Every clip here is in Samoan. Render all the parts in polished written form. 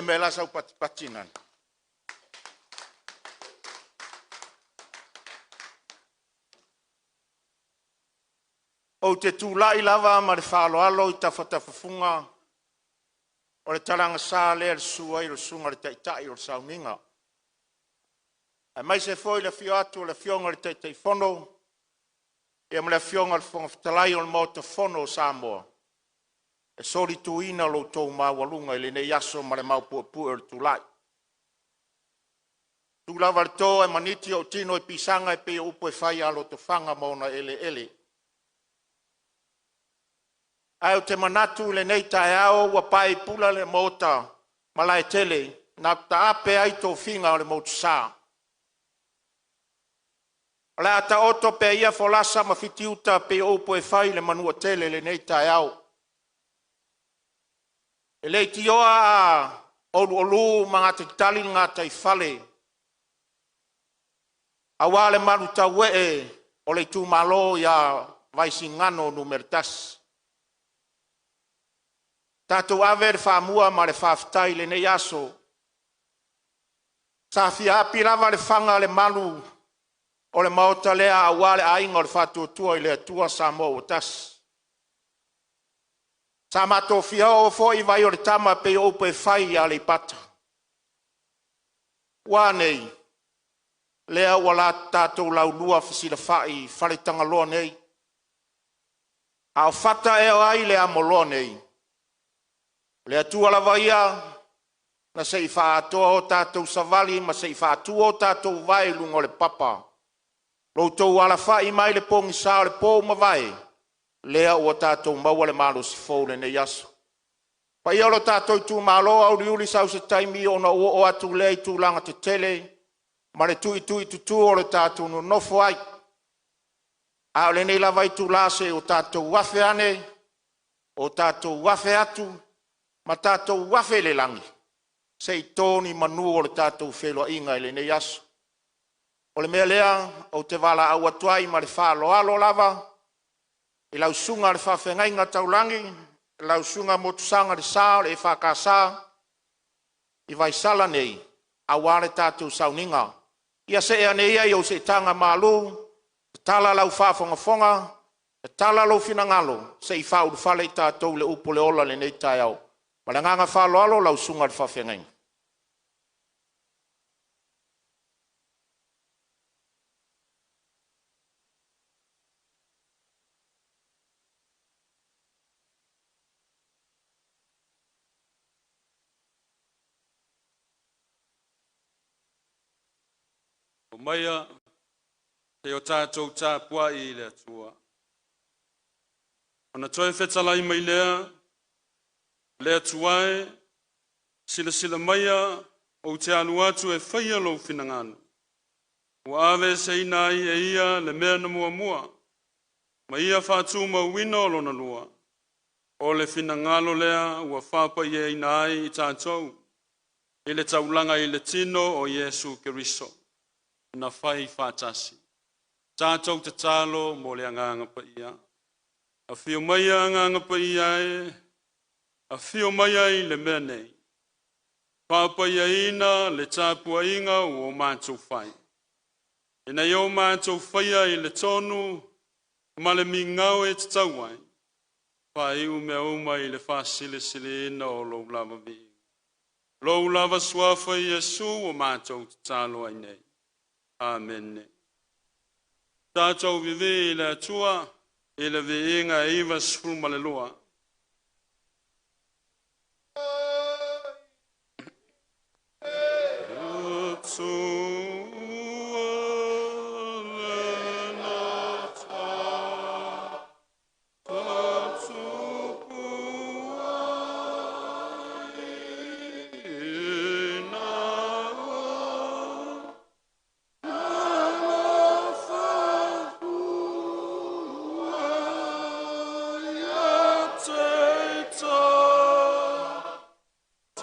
Mea la sau patipati nani. Ou te tulai lava ma le faaaloalo i tafatafafuga o le talaga sa lea i le susu ai o le Susuga i le Taitai o le Sauniga, aemaise foi le afio atu o le Afioga i le Taitaifono ma le Afioga i le Fofoga Fetalai o le Maota Fono o Samoa e solituina lo outou maualuga i lenei aso ma le maopuepue o le tulai. E tu lava le to ae maniti ou tino i pisaga e pei o upu e fai ia Lotofaga ma ona eleele. Ae ou te manatu i lenei taeao ua pae i pula le Maota Malaetele na taape ai tofiga o le Motusa. O le a taoto pea ia folasa ma fitiuta e pei o upu e fai i le Manuatele i lenei taeao. E leitioa a oluolu ma gatatali le gataifale aua le malutauee o le itumalo ia Vaisigano Nu.1. Tatou ave le faamua ma le faafetai i lenei aso, sa fia api lava le faga o le malu o le maota lea aua le aiga o le Faatuatua i le Atua Samoa ua Tasi. Sa matou fia oo foi i vai o le tama e pei o upu e fai i Aleipata. Ua a nei? Lea ua tatou laulua fesilafai i Faletagaloa nei, a o fata ea o ai le amoloa nei? O le Atua lava ia na se i faaatoa o tatou savali ma se i faatu o tatou vae i luga o le papa, lo outou alafai mai le pogisa o le po ua mavae, lea ua tatou maua le malosi fou i lenei aso. Le paia o lo tatou itumalo, auliuli sau se taimi ona ou oo atu lea i tulaga tetele ma le tuituitutu o le tatou nonofo ai. A o lenei lava itula, se i o tatou afe ane o tatou afe atu ma tatou afe i le lagi se i to ni manu o le tatou feiloaiga i lenei aso. O le mea lea ou te valaau atu ai ma le faaaloalo lava i lau susuga i le faafeagaiga taulagi, lau Susuga Motusaga Lesa o le EFKS i Vaisala nei aua le tatou sauniga. Ia see ane ia i ou seetaga malu, tatala lau faafogafoga, tatala lou finagalo se i faaulufale i tatou i le upu o le ola i lenei taeao. Ma le agaga faaaloalo lau susuga i le faafeagaiga. Omaia se i o tatou tapuai i le Atua. Ona toe fetalai mai lea, “Le Atua e, silasila maia ou te alu atu e faia lou finagalo.” Ua aveeseina ai e ia le mea na muamua, ma ia faatumauina o lona lua. O le finagalo lea ua faapaiaina ai i tatou i le taulaga i le tino o Iesu Keriso na fai faatasi. Tatou tatalo mo le Agaga Paia. Afio maia Agaga Paia e, afio maia i le mea nei, faapaiaina le tapuaiga ua o matou fai, ina ia o matou faia i le tonu ma le migao e tatau ai, faaiu mea uma i le faasilisiliina o lou lava viiga. Lou lava Suafa Iesu ua matou tatalo ai nei. Amene. Tatou vivii i le Atua i le viiga e 92. Te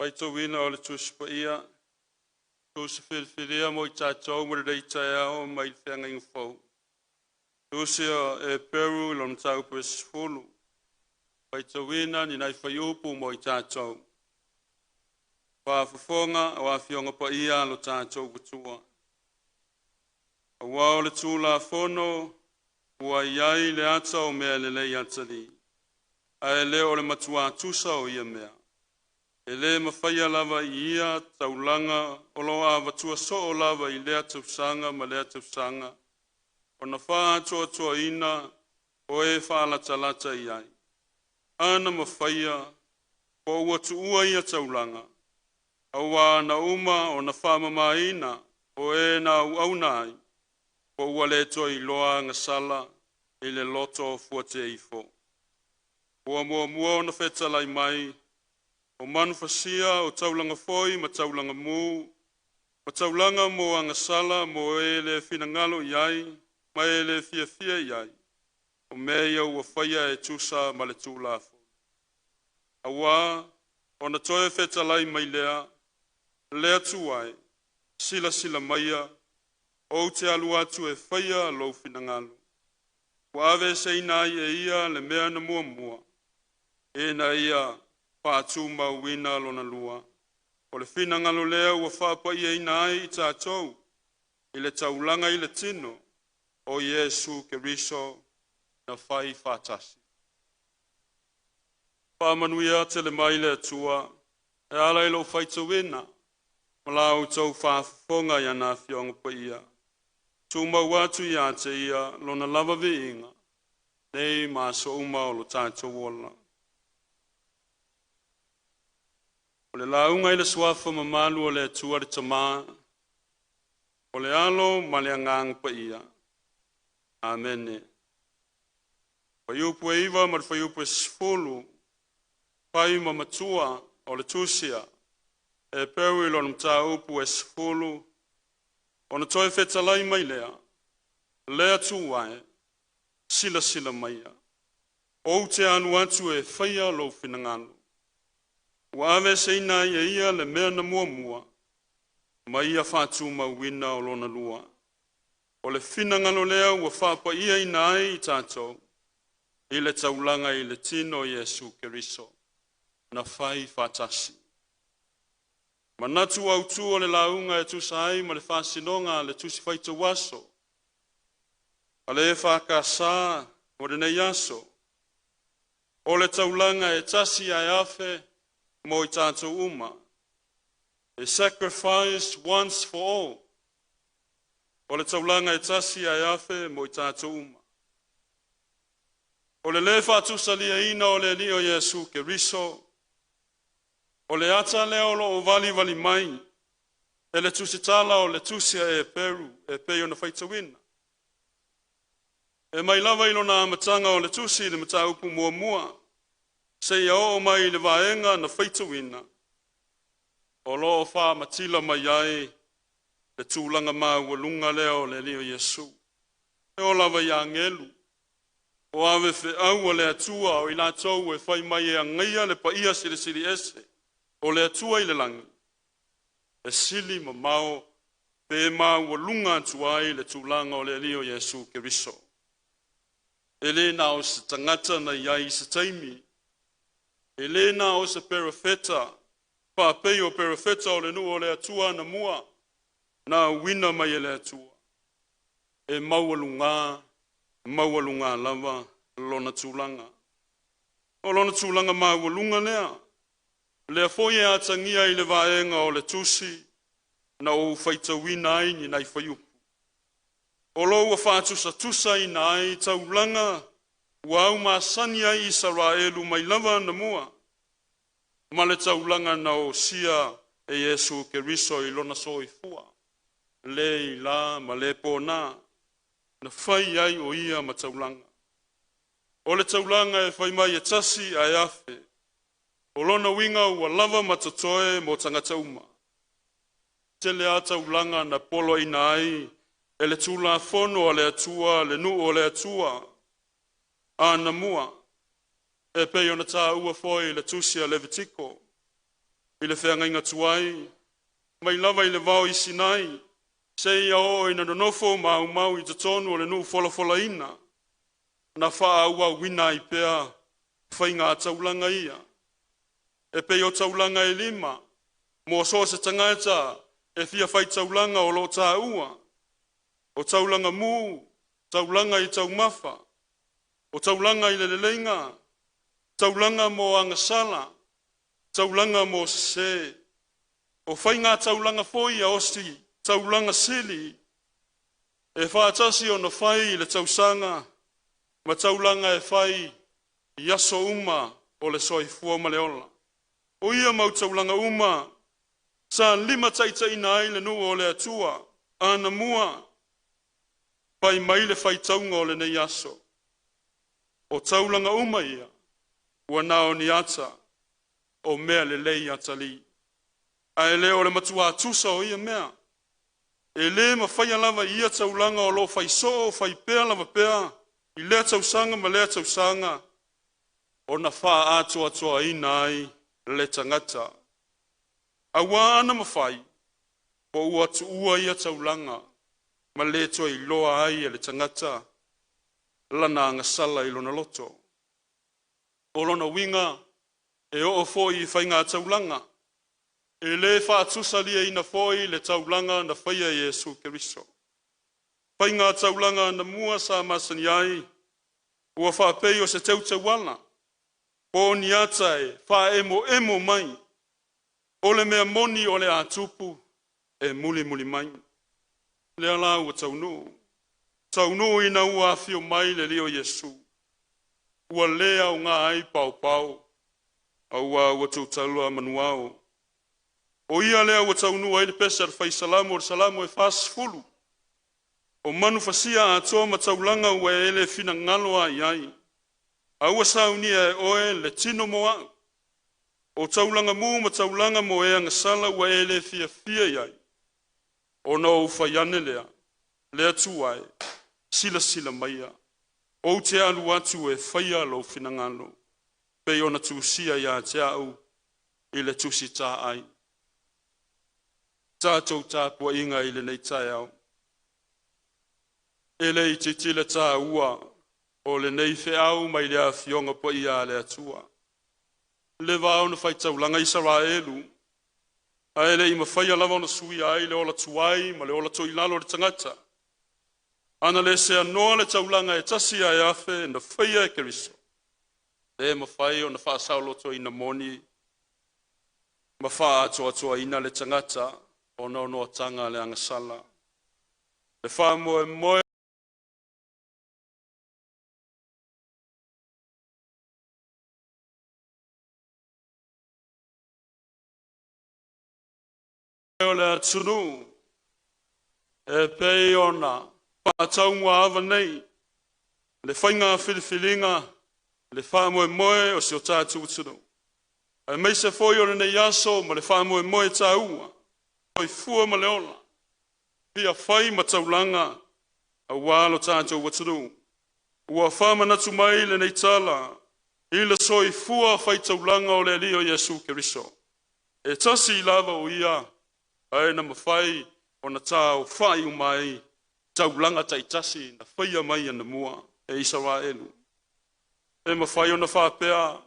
Faitauina o le Tusi Paia, Tusi Filifilia mo i tatou mo lenei taeao mai le Feagaiga Fou. Tusi a Eperu i lona mataupu e 10, faitauina ni nai fuaiupu mo i tatou. Faafofoga o Afioga Paia a lo tatou Atua. Aua o le Tulafono ua i ai le ata o mea lelei atalii, ae le o le matua tusa o ia mea. E le mafaia lava i ia taulaga o lo o avatua soo lava i lea tausaga ma lea tausaga ona faaatoatoaina o e faalatalata i ai. A na mafaia po ua tuua ia taulaga, aua ana uma ona faamamaina o e na auauna ai, po ua le toe iloa agasala i le loto fuateifo. Ua muamua ona fetalai mai, o manufasia o taulaga foi ma taulaga mu, ma taulaga mo agasala mo e le finagalo i ai ma e le fiafia i ai, o mea ia ua faia e tusa ma le Tulafono. Aua ona toe fetalai mai lea, “Le Atua e, silasila maia, ou te alu atu e faia lou finagalo.” Ua aveeseina ai e ia le mea na muamua, ina ia faatumauina lona lua. O le finagalo lea ua faapaiaina ai i tatou i le taulaga i le tino o Iesu Keriso na fai faatasi. Faamanuia tele mai le Atua e ala i lou faitauina ma la outou faafofoga i ana Afioga Paia. Tumau atu ia te Ia lona lava viiga, nei ma aso uma o lo tatou ola. O le lauga i le Suafa mamalu o le Atua le Tama, o le Alo ma le Agaga Paia. Amene. Fuaiupu 9 ma le fuaiupu 10, fai ma matua o le tusi a Eperu i lona mataupu e 10, ona toe fetalai mai lea, “Le Atua e, silasila maia, ou te alu atu e faia lou finagalo.” Ua aveeseina ai e ia le mea na muamua, ma ia faatumauina o lona lua. O le finagalo lea ua faapaiaina ai i tatou i le taulaga i le tino o Iesu Keriso na fai faatasi. Manatu autu o le lauga e tusa ai ma le faasinoga a le Tusi Faitau Aso a le EFKS mo lenei aso, o le taulaga e tasi ae afe mo i tatou uma. A sacrifice once for all. O le taulaga e tasi ae afe mo i tatou uma. O le lē faatusaliaina o le Alii o Iesu Keriso, o le ata lea o loo valivali mai e le tusitala o le tusi a Eperu e pei ona faitauina. E mai lava i lona amataga o le tusi i le mataupu muamua seia oo mai i le vaega na faitauina, o lo o faamatila mai ai le tulaga maualuga lea o le Alii o Iesu. E oo lava i agelu o ave feau a le Atua o i latou e fai mai e agaia le paia silisili ese o le Atua i le lagi, e sili mamao pe maualuga atu ai le tulaga o le Alii o Iesu Keriso. E le na o se tagata na i ai i se taimi, e le na o se perofeta faapei o perofeta o le nuu o le Atua anamua na auina mai e le Atua, e maualuga maualuga lava lona tulaga. O lona tulaga maualuga lea, lea foi e atagia i le vaega o le tusi na ou faitauina ai ni nai fuaiupu. O lo ua faatusatusaina ai taulaga ua aumasani ai Isaraelu mai lava anamua ma le taulaga na osia e Iesu Keriso i lona soifua le ila ma le pona, na fai ai o ia ma taulaga. O le taulaga e fai mai e tasi ae afe, o lona uiga ua lava ma totoe mo tagata uma. Tele lava taulaga na poloaiina ai e le Tulafono a le Atua le nuu o le Atua anamua, e pei ona taua foi i le tusi a Levitiko i le feagaiga tuai, mai lava i le vao i Sinai seia oo ina nonofo maumau i totonu o le nuu folafolaina, na faaauauina ai pea faiga taulaga ia, e pei o taulaga e lima mo so o se tagata e fia faitaulaga o lo o taua, o taulaga mu, taulaga i taumafa, o taulaga i le leleiga, taulaga mo agasala, taulaga mo sese. O faiga taulaga foi ia osi taulaga sili e faatasi ona fai i le tausaga ma taulaga e fai i aso uma o le soifua ma le ola. O ia mau taulaga uma sa limataitaiina ai le nuu o le Atua anamua. Fai mai le faitauga o lenei aso, o taulaga uma ia ua na o ni ata o mea lelei atalii, ae le o le matua tusa o ia mea. E lē mafaia lava i ia taulaga o lo o fai soo fai pea lava pea i lea tausaga ma lea tausaga ona faaatoatoaina ai le tagata. Auā ana mafai, po ua tuua ia taulaga ma le toe iloa ai e le tagata lana agasala i lona loto. O lona uiga e oo foi i faiga taulaga, e lē faatusaliaina foi le taulaga na faia e Iesu Keriso. Faiga taulaga anamua sa masani ai ua faapei o se teuteuala po o ni ata e faaemoemo mai o le mea moni o le a tupu e mulimuli mai. Lea la ua taunuu, taunuu ina ua afio mai le Alii o Iesu, ua le aoga ai paopao, auā ua tutalua manuao. O ia lea ua taunuu ai le pese a le Fai Salamo o le Salamo e 40, o manufasia atoa ma taulaga ua e le finagalo a i ai, a ua saunia e oe le tino mo au. O taulaga mu ma taulaga mo e agasala ua e le fiafia i ai, ona ou fai ane lea, le Atua e, silasila maia, ou te alu atu e faia lou finagalo, pei ona tusia ia te au i le tusi taai. Tatou tapuaiga i lenei taeao. E le itiiti le taua o lenei feau mai le afioga paia a le Atua. Le va ona faitaulaga Isaraelu, ae le i mafaia lava ona suia ai le ola tuai ma le ola toilalo o le tagata. Ana le seanoa le taulaga e tasi ae afe na faia e Keriso, le mafai ona faasaolotoina moni ma faaatoatoaina le tagata ona o noataga a le agasala. Le faamoemoe O le atunuu e pei ona faataumuaava nei le faiga filifiliga, le faamoemoe o si o tatou atunuu, aemaise foi o lenei aso ma le faamoemoe taua, soifua ma le ola, fia fai ma taulaga aua lo tatou atunuu. Ua faamanatu mai lenei tala i le soifua faitaulaga o le Alii o Iesu Keriso. E tasi lava o ia, ae na mafai ona taofa'i uma ai taulaga taitasi na faia mai anamua e Isaraelu. E mafai ona faapea,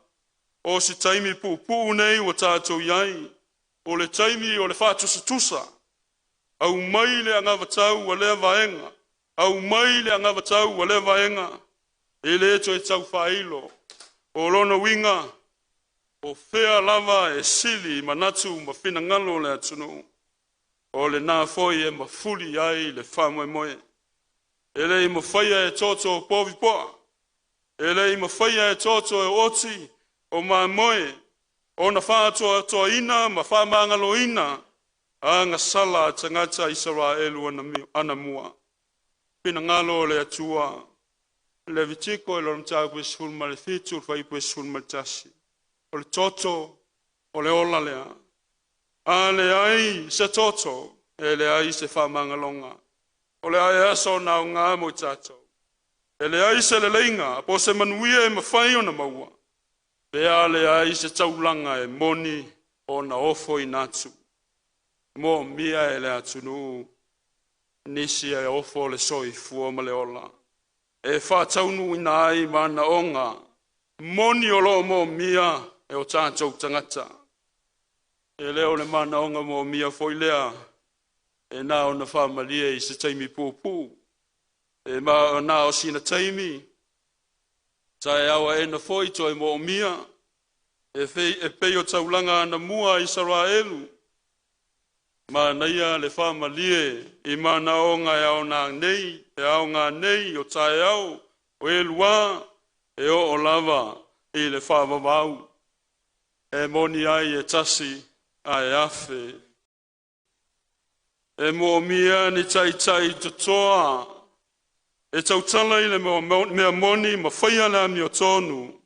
o se taimi puupuu nei ua tatou i ai, o le taimi o le faatusatusa, aumai le anavatau a lea vaega, aumai le anavatau a lea vaega, e le toe tau faailo. O lona uiga, o fea lava e sili manatu ma finagalo o le atunuu, o lena foi e mafuli ai le faamoemoe. E le i mafaia e toto povi poa, e le i mafaia e toto e oti o mamoe ona faatoatoaina ma faamagaloina agasala a tagata Isaraelu anamua. Finagalo o le Atua. Levitiko i lona mataupu e 17, fuaiupu e 11. O le toto o le ola lea. A leai se toto, e leai se faamagaloga. O le ae aso na aoga mo i tatou. E leai se leleiga po o se manuia e mafai ona maua, pe a leai se taulaga e moni ona ofoina atu. Moomia e le atunuu nisi e ofo le soifua ma le ola, e faataunuuina ai manaoga moni o loo moomia e o tatou tagata. E le o le manaoga moomia foi lea e na ona faamalie i se taimi puupuu, e ma na o sina taimi taeao aena foi toe moomia, e pei o taulaga anamua a Isaraelu. Manaia le faamalie i manaoga e aoga nei, e aoga nei o taeao o elua e oo lava i le faavavau. E moni ai e tasi ae afe. E moomia ni taitai totoa e tautala i le mea moni ma faia le amiotonu.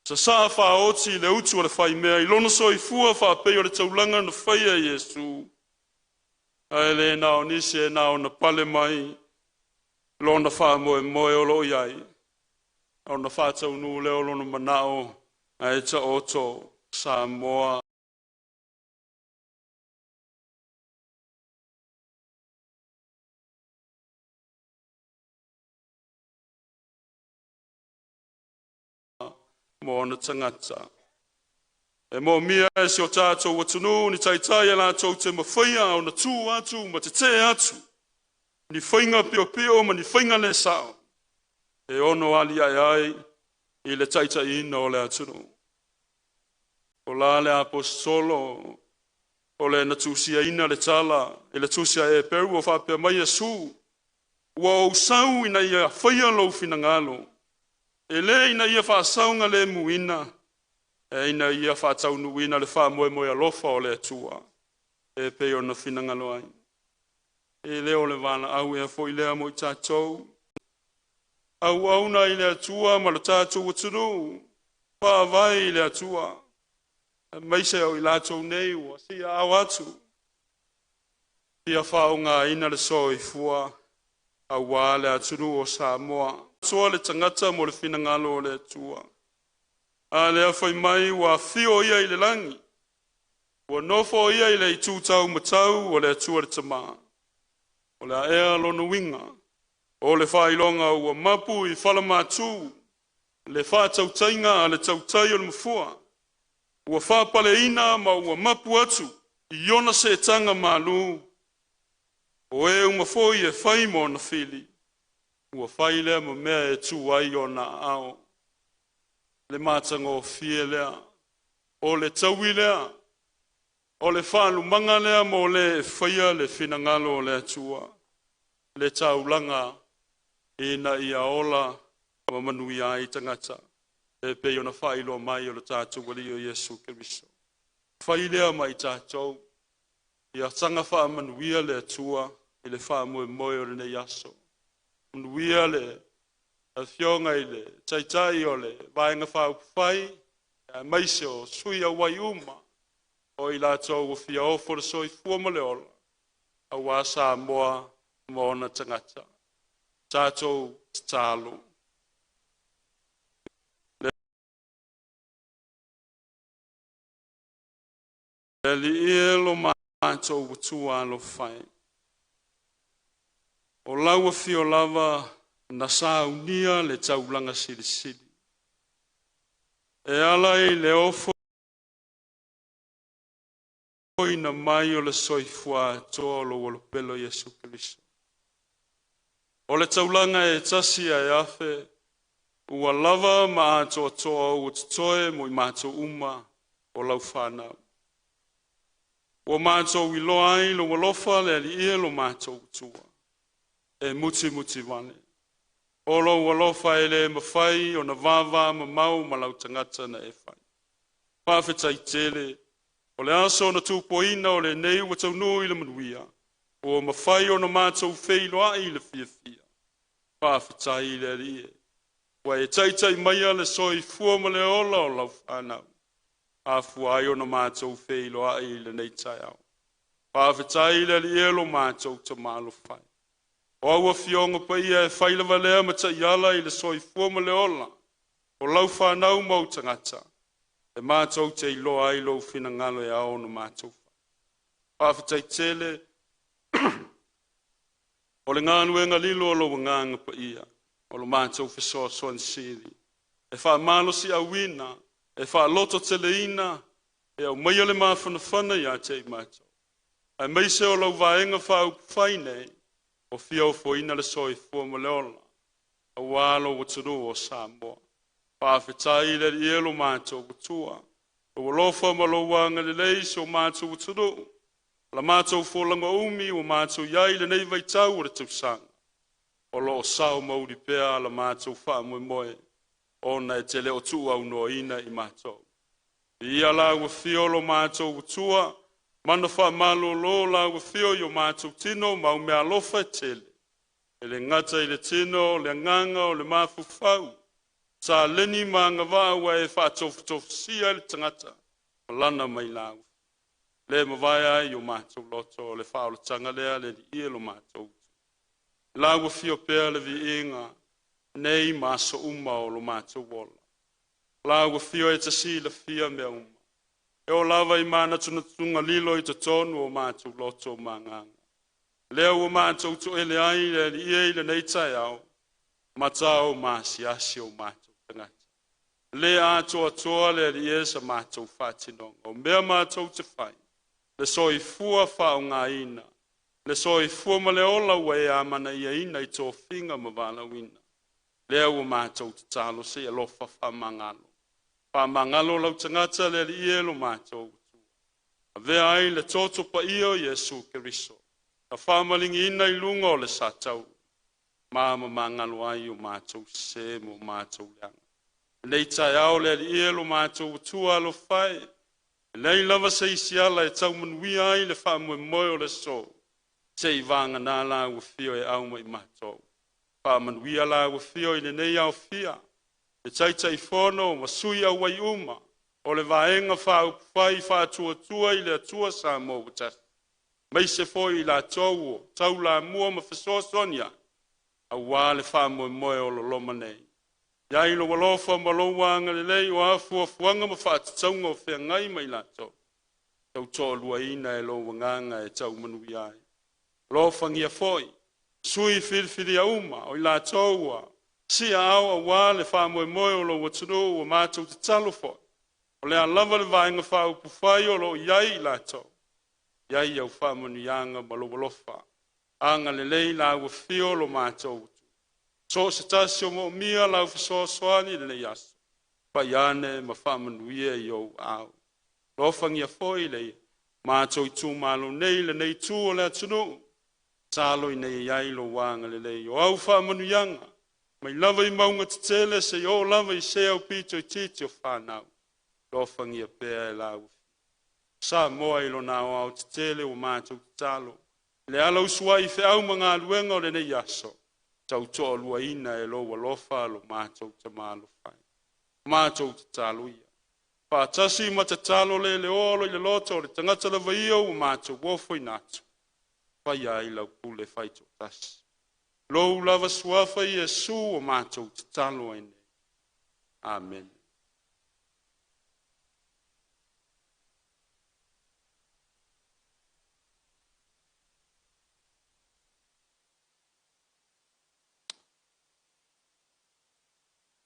Sasaa faaoti le utu o le faimea i lona soifua faapei o le taulaga na faia e Iesu. Ae le na o nisi e na ona pale mai lona faamoemoe o loo i ai, ona faataunuu lea o lona manao ae taoto Samoa mo ona tagata. E moomia e si o tatou atunuu ni taitai e latou te mafaia ona tu atu ma tetee atu ni faiga piopio ma ni faiga le sao e ono aliae ai i le taitaiina o le atunuu. O la le aposetolo o le na tusiaina le tala i le tusi a Eperu o faapea mai Iesu, ua ou sau ina ia faia lou finagalo, e le ina ia faasaogalemuina, e ina ia faataunuuina le faamoemoe alofa o le Atua e pei ona finagalo ai. E le o le valaau ea foi lea mo i tatou. Auauna i le Atua ma lo tatou atunuu, faavae i le Atua, aemaise o i latou nei ua siaao atu, fia faaaogaina le soifua aua le atunuu o Samoa. Atua le tagata mo le finagalo o le Atua. A lea fai mai ua afio ia i le lagi, ua nofo ia i le itu taumatau o le Atua le Tama. O le aea lona uiga, o le faailoga ua mapu i falamatu le faatautaiga a le tautai o le mafua, ua faapaleina ma ua mapu atu i ona seetaga malu, o e uma foi e fai ma ona fili, ua fai lea ma mea e tu ai ona aao. Le matagofie lea, o le taui lea, o le faalumaga lea mo le e faia le finagalo o le Atua, le taulaga ina ia ola ma manuia ai tagata, e pei ona faailoa mai o le tatou Alii o Iesu Keriso. Fai lea ma i tatou. Ia saga faamanuia le Atua i le faamoemoe o lenei aso. Manuia le afioga i le Taitai o le Vaega Faaupufai, aemaise o sui auai uma o i latou ua fia ofo le soifua ma le ola aua Samoa ma ona tagata. Tatou tatalo. Le Alii e lo matou Atua alofa e, o lau afio lava na saunia le taulaga silisili, e ala i le ofoina mai o le soifua atoa o lou Alo Iesu Keriso. O le taulaga e tasi ae afe, ua lava ma atoatoa ua totoe mo i matou uma o lau fanau. Ua matou iloa ai lou alofa le Alii e lo matou Atua, e mutimuti vale. O lou alofa e le mafai ona vava mamao ma lau tagata na e fai. Faafetai tele, o le aso na tupuaina o lenei ua taunuu i le manuia, ua mafai ona matou feiloai i le fiafia. Faafetai i le Alii e, ua e taitai maia le soifua ma le ola o lau fanau, afua ai ona matou feiloai i lenei taeao. Faafetai i le Alii e lo matou tamalofa. O au afioga paia e fai lava lea ma taiala i le soifua ma le ola o lau fanau ma ou tagata, e matou te iloa ai lou finagalo e ao ona matou fai. Faafetai tele o le galuega lilo o lou agaga paia, o lo matou fesoasoani sili, e faamalosiauina, e faalototeleina, e aumaia le mafanafana ia te i matou, aemaise o lau Vaega Faaupufai nei, o fia ofoina le soifua ma le ola, aua lou atunuu o Samoa. Faafetai i le Alii e lo matou Atua, lou alofa ma lou agalelei i si o matou atunuu, la matou folauga umi ua matou i ai i lenei vaitau o le tausaga, o lo o sao ma uli pea la matou faamoemoe, ona e te le o tuuaunoaina i matou. Viia lau afio lo matou Atua, mana faamalolo lau afio i o matou tino ma au meaalofa e tele, e le gata i le tino, o le agaga, o le mafaufau, taleni ma agavaa ua e faatofutofusia le tagata ma lana mailau. Le mavae ai o matou loto o le faaolataga lea le Alii e lo matou. Lau afio pea le viiga nei ma aso uma o lo matou ola. Lau afio e tasilafia mea uma. E oo lava i manatunatuga lilo i totonu o matou loto ma agaga. Lea ua matou toele ai le Alii i lenei taeao, matao maasiasi o matou tagata. Le atoatoa le Alii e sa matou faatinoga. O mea matou te fai, le soifua faaaogaina, le soifua ma le ola ua e amanaiaina i tofiga ma valaauina. Lea ua matou tatalo se i alofa faamagalo. Faamagalo lau tagata le Alii e lo matou. Avea ai le toto paia o Iesu Keriso, na faamaligiina i luga o le satauro, ma mamagalo ai o matou sese ma o matou leaga. Lenei taeao le Alii e lo matou Atua alofa e, e leai lava se isi ala e taumanuia ai le faamoemoe o le aso, se i vagana lau afio e au mai matou. Faamanuia lau afio i lenei aofia, le Taitaifono ma sui auai uma o le Vaega Faaupufai Faatuatua i le Atua Samoa ua Tasi, aemaise foi i latou o taulamua ma fesoasoani ai, aua le faamoemoe o loloma nei. Iai lou alofa ma lou agalelei o afuafuaga ma faatatauga o feagai ma i latou, tautoaluaina e lou agaga e taumanuia ai. Alofagia foi sui filifilia uma o i latou ua siaao aua le faamoemoe o lou atunuu ua matou tatalo foi, o le a lava le Vaega Faaupufai o lo o i ai i latou, i ai au faamanuiaga ma lou alofa agalelei lau afio lo matou. So o se tasi o moomia lau fesoasoani i lenei aso, fai ane ma faamanuia i ou aao. Alofagia foi le matou itumalo nei, lenei itu o le atunuu, tatalo ina ia i ai lou agalelei. O au faamanuiaga mai lava i mauga tetele seia oo lava i se aupito itiiti o fanau, alofagia pea e lau Samoa i lona aoaotetele. Ua matou tatalo le ala usu ai i feau ma galuega o lenei aso, tautoaluaina e lou alofa lo matou tamalofa ai. Matou tatalo ia faatasi ma tatalo le leoa o lo o i le loto o le tagata lava ia ua matou ofoina atu, faia ai lau pule faitoatasi. Lou lava suafa Iesu ua matou tatalo ai nei. Amene.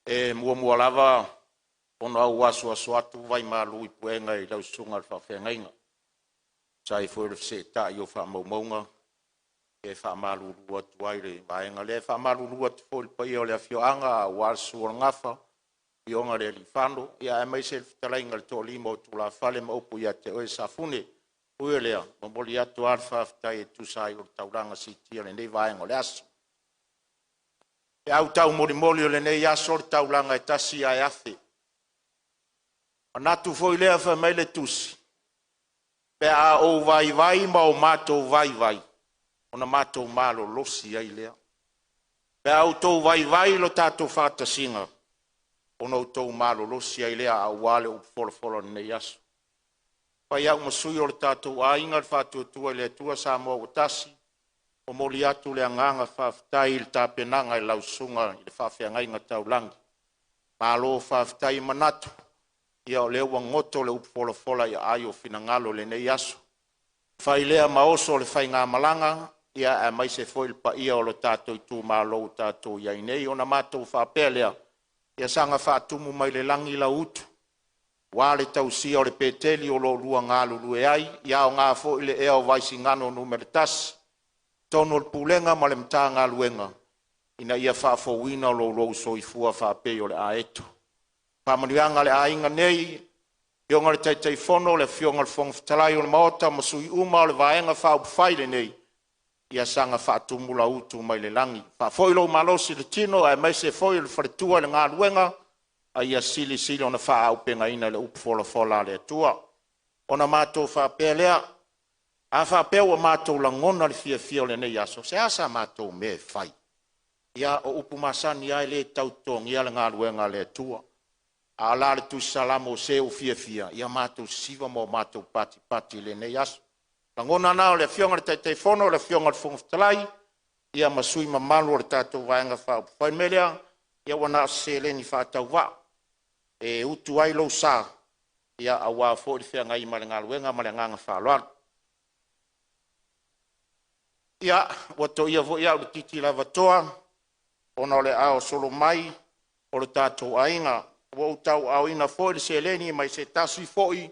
E muamua lava ona ou asuasu atu vaimalu i puega i lau susuga i le faafeagaiga e tusa ai foi o le feseetai o faamaumauga, e faamalulu atu ai i le vaega lea. E faamalulu atu foi i le paia o le afioaga aua le susu o le Gafa, le afioga i le Aliifano aemaise le fetalaiga i le Toalima o Tulafale ma upu ia te oe Safune. Ui o lea, e momoli atu lava le faafetai e tusa ai o le taulaga siitia i lenei vaega o le aso. O feau taumolimoli o lenei aso, o le taulaga e tasi ae afe. Manatu foi lea fai mai le Tusi, pe a ou vaivai ma o matou vaivai, ona matou malolosi ai lea. Pe a outou vaivai lo tatou faatasiga, ona outou malolosi ai lea aua le upu folafola o lenei aso. E fai au ma sui o le tatou aiga o le Faatuatua i le Atua Samoa ua Tasi, momoli atu le agaga faafetai i le tapenaga i lau susuga i le Faafeagaiga Taulagi, malo faafetai. E manatu o lea ua goto le upu folafola i aai o finagalo i lenei aso, fai lea ma oso le faigamalaga aemaise foi le paia o le tatou itumalo ua tatou i ai nei. Ona matou faapea lea, ia saga faatumu mai le lagi lau utu aua le tausia o le Peteli o lo o oulua galulue ai, ia aoga foi le ea o Vaisigano Nu.1 i totonu o le Pulega ma le Matagaluega ina ia faafouina lo outou soifua faapei o le aeto. Faamanuiaga a le aiga nei, afioga i le Taitaifono, le Afioga i le Fofoga Fetalai o le Maota ma sui usufono uma o le Vaega Faaupufai lenei, ia saga faatumu lau utu mai le lagi, faafoi lou malosi i le tino aemaise foi o le faletua i le galuega, a ia silisili ona faaauupegaina le upu folafola a le Atua. Ona matou faapea lea, a faapea ua matou lagona le fiafia o lenei aso, se a sa matou mea e fai? Ia, o upu masani lava e le tau totogia le galuega a le Atua. A o la le Tusi Salamo, “Se ua fiafia ia matou sisiva ma matou patipati i lenei aso.” O lagona na o le Afioga i le Taitaifono, le Afioga i le Fofoga Fetalai ma sui usufono mamalu o le tatou Vaega Faaupufai. O le mea lea, ia ua na o se seleni faatauvaa e utu ai lou sa aua foi le feagai ma le galuega. Ma le agaga faaaloalo. Ia, ua toia foi au i le titi lavatoa ona o le aao solo mai o le tatou aiga. Ua ou tauaaoina foi le seleni mai se tasi foi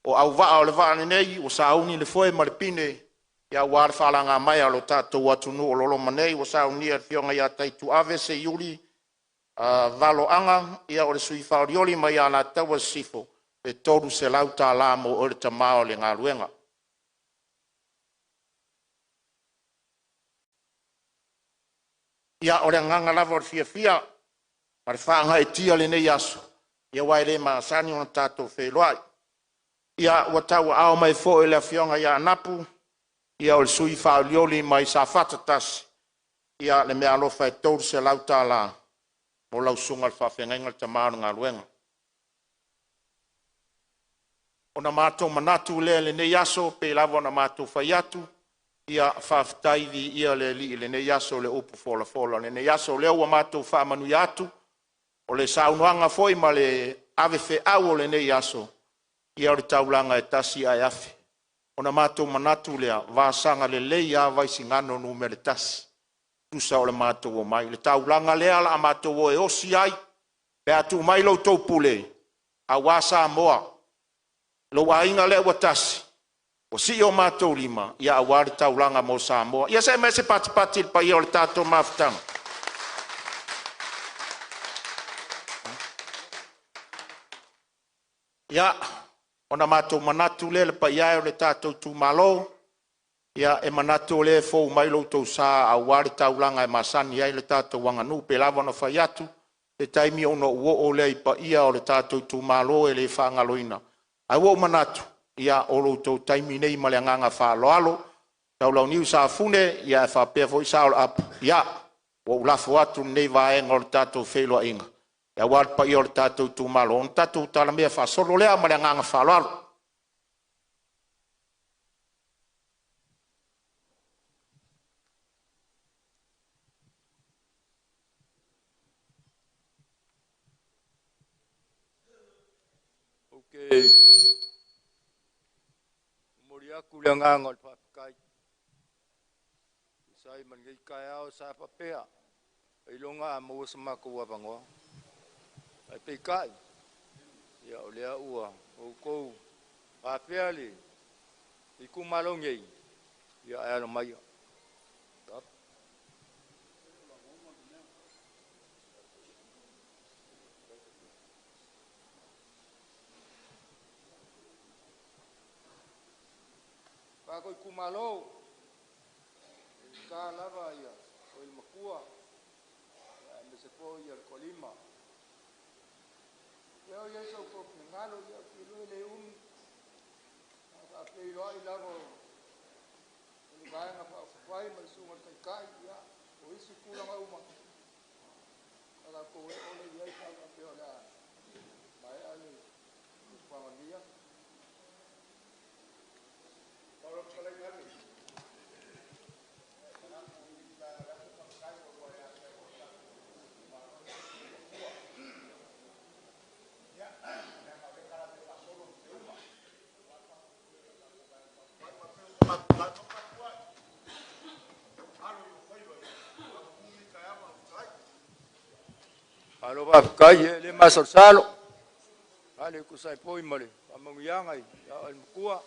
o auvaa o le vaa lenei ua sauni le foe ma le pine aua le faalagamaea a lo tatou atunuu o lo o loma nei, ua saunia e le Afioga ia Taituave Seiuli Valo Aga, o le sui faaolioli mai Alataua Sisifo, le $300 mo oe le tama o le galuega. Ia, o le agaga lava o le fiafia ma le faagaeetia i lenei aso, aua e le masani ona tatou feiloai. Ia, ua tauaao mai foi e le Afioga ia Anapu, o le sui faaolioli mai Safata 1 le meaalofa e $300 mo lau susuga i le faafeagaiga, le tama o le galuega. Ona matou manatu lea i lenei aso, pei lava ona matou fai atu, ia faafetai, viia le Alii i lenei aso i le upu folafola o lenei aso. O lea ua matou faamanuia atu, o le saunoaga foi ma le ave feau o lenei aso, ia o le taulaga e tasi ae afe. Ona matou manatu lea, vasaga lelei lava Vaisigano Nu.1, tusa o le matou omai i le taulaga lea o le a matou o e osi ai pe a tuu mai la outou pule aua Samoa, lou aiga lea ua tasi, ua sii o matou lima aua le taulaga mo Samoa. Ia see mai se patipati i le paia o le tatou mafutaga. Ia, ona matou manatu lea le paia e o le tatou itumalo, e manatu o lea e fou mai lo outou sa aua le taulaga e masani ai le tatou aganuu. E pei lava ona fai atu, se taimi ona ou oo lea i paia o le tatou itumalo e le faagaloina, ae ua ou manatu Ia, o lo outou taimi nei ma le agaga faaaloalo. Taulauniu Safune ia ae faapea foi Saolaapa, ia ua ou lafo atu lenei vaega o le tatou feiloaiga aua le paia o le tatou itumalo, ona tatou talamea faasolo lea ma le agaga faaaloalo. Ou te momoli atu le agaga o le faafetai e tusa ai ma lenei taeao sa faapea, ailoga a maua so matou avanoa. Ae peitai, ia o lea ua outou afea le itumalo nei, ia ae alo mai. Tatou itumalo, e ta lava ia oe le matua aemaise foi le toalima. A o i ai so outou finagalo, ou te iloa e le umi, a faafeiloai lava o le Vaega Faaupufai ma le Susuga i le Taitai, ia o isi tulaga uma, ona tatou oo lea i ai pe a faapea o le a maea le fuafuaga o lenei aso. Malo faafetai, ia e le masalosalo, ale e tusa ai foi ma le faamanuiaga ia oe le matua,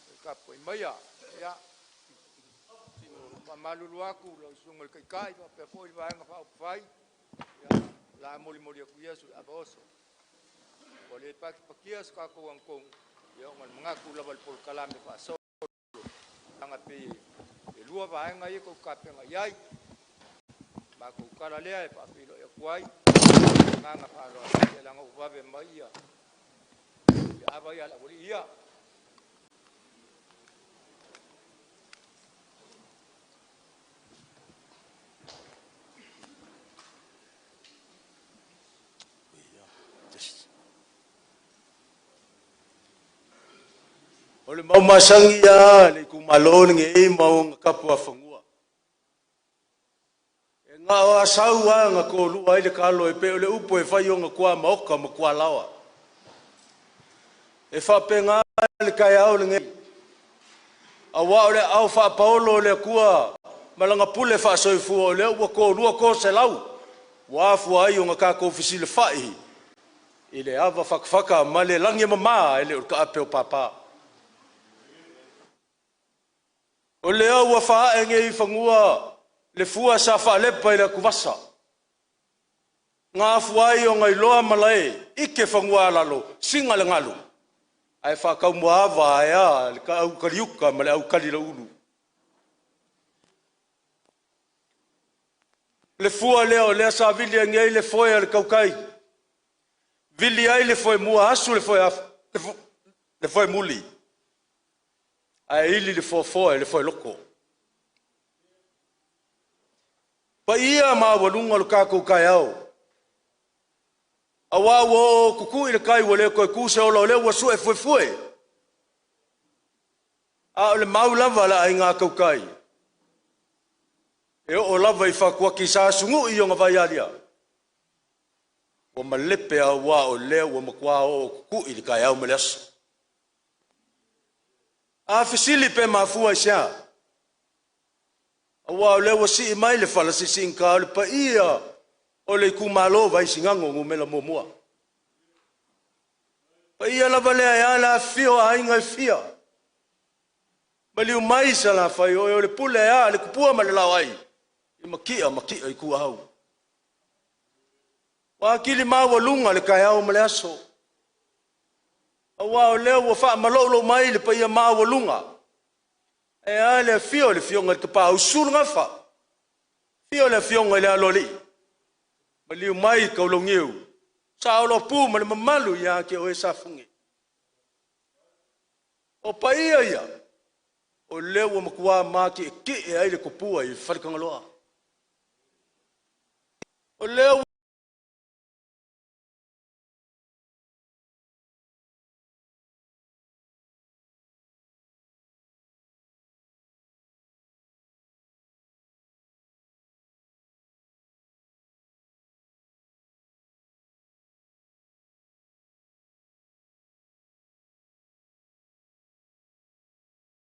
ia tapuai maia. Ia, e faamalulu atu i lau Susuga i le Taitai faapea foi le Vaega Faaupufai, ia, o le a molimoli atu ia sulu-ava oso, ua le patipatia se tatou agatonu, ia ona o le manatu lava i le polokalame faasolo, leaga e pei e lua vaega ia tou te tapena i ai. O le matou tala lea e faafeiloai atu ai ma le agaga faaaloalo, ia leaga ua vave mai le ava ia o le aualii ia. O le mau masani lava a le itumalo lenei ma ona tapuafanua. E na o Asau lava na tolua ai le talo e pei o le upu e fai i ona tuamaota ma tualaoa. E faapena le taeao lenei, aua o le aao faapaolo o le Atua ma lana pule faasoifua o lea ua tolua toselau ua afua ai ona tatou fesilafai i le ava fatafata ma le lagi e mama e le o le taape o papa. O lea ua faaee nei i fanua le fua sa faalepa i le atuvasa, na afua ai ona iloa malae, ike fanua-a-lalo, siga le galu, ae faataumuaava ae a le aukaliuta ma le aukalilaulu. Le fua lea o lea sa vili agi ai le foe a le tautai, vili ai le foemua, asu le foemuli, ae ili le foafoa i le foeloto. Paia maualuga o le tatou taeao, aua ua oooo tutu'i le tai ua le toe tu se ola, o lea ua su'e fuefue, a o le mau lava a le aiga tautai, e oo lava i fatuati sa sunu'i i ona vaialia, ua malepe aua o lea ua matua oo tutu'i le taeao ma le aso. A fesili pe mafua i se a? Aua o lea ua sii mai le fala siisiigata o le paia o le itumalo Vaisigano Nu.1. Paia lava lea e ala afifio o aiga e fia, maliu mai Salafai, o oe o le pule aea le tupua ma le laoai i Matia ma Matia Ituau. Ua atili maualuga le taeao ma le aso, aua o lea ua faamaloulou mai le paia maualuga, e a le afio o le Afioga i le Tapaau, susu le Gafa, afio le Afioga i le Aloalii, maliu mai Taulauniu, Saolopu ma le mamalu ia te oe Safune. O paia ia, o lea ua matua matietie ai le tupua i Faletagaloa. O lea ua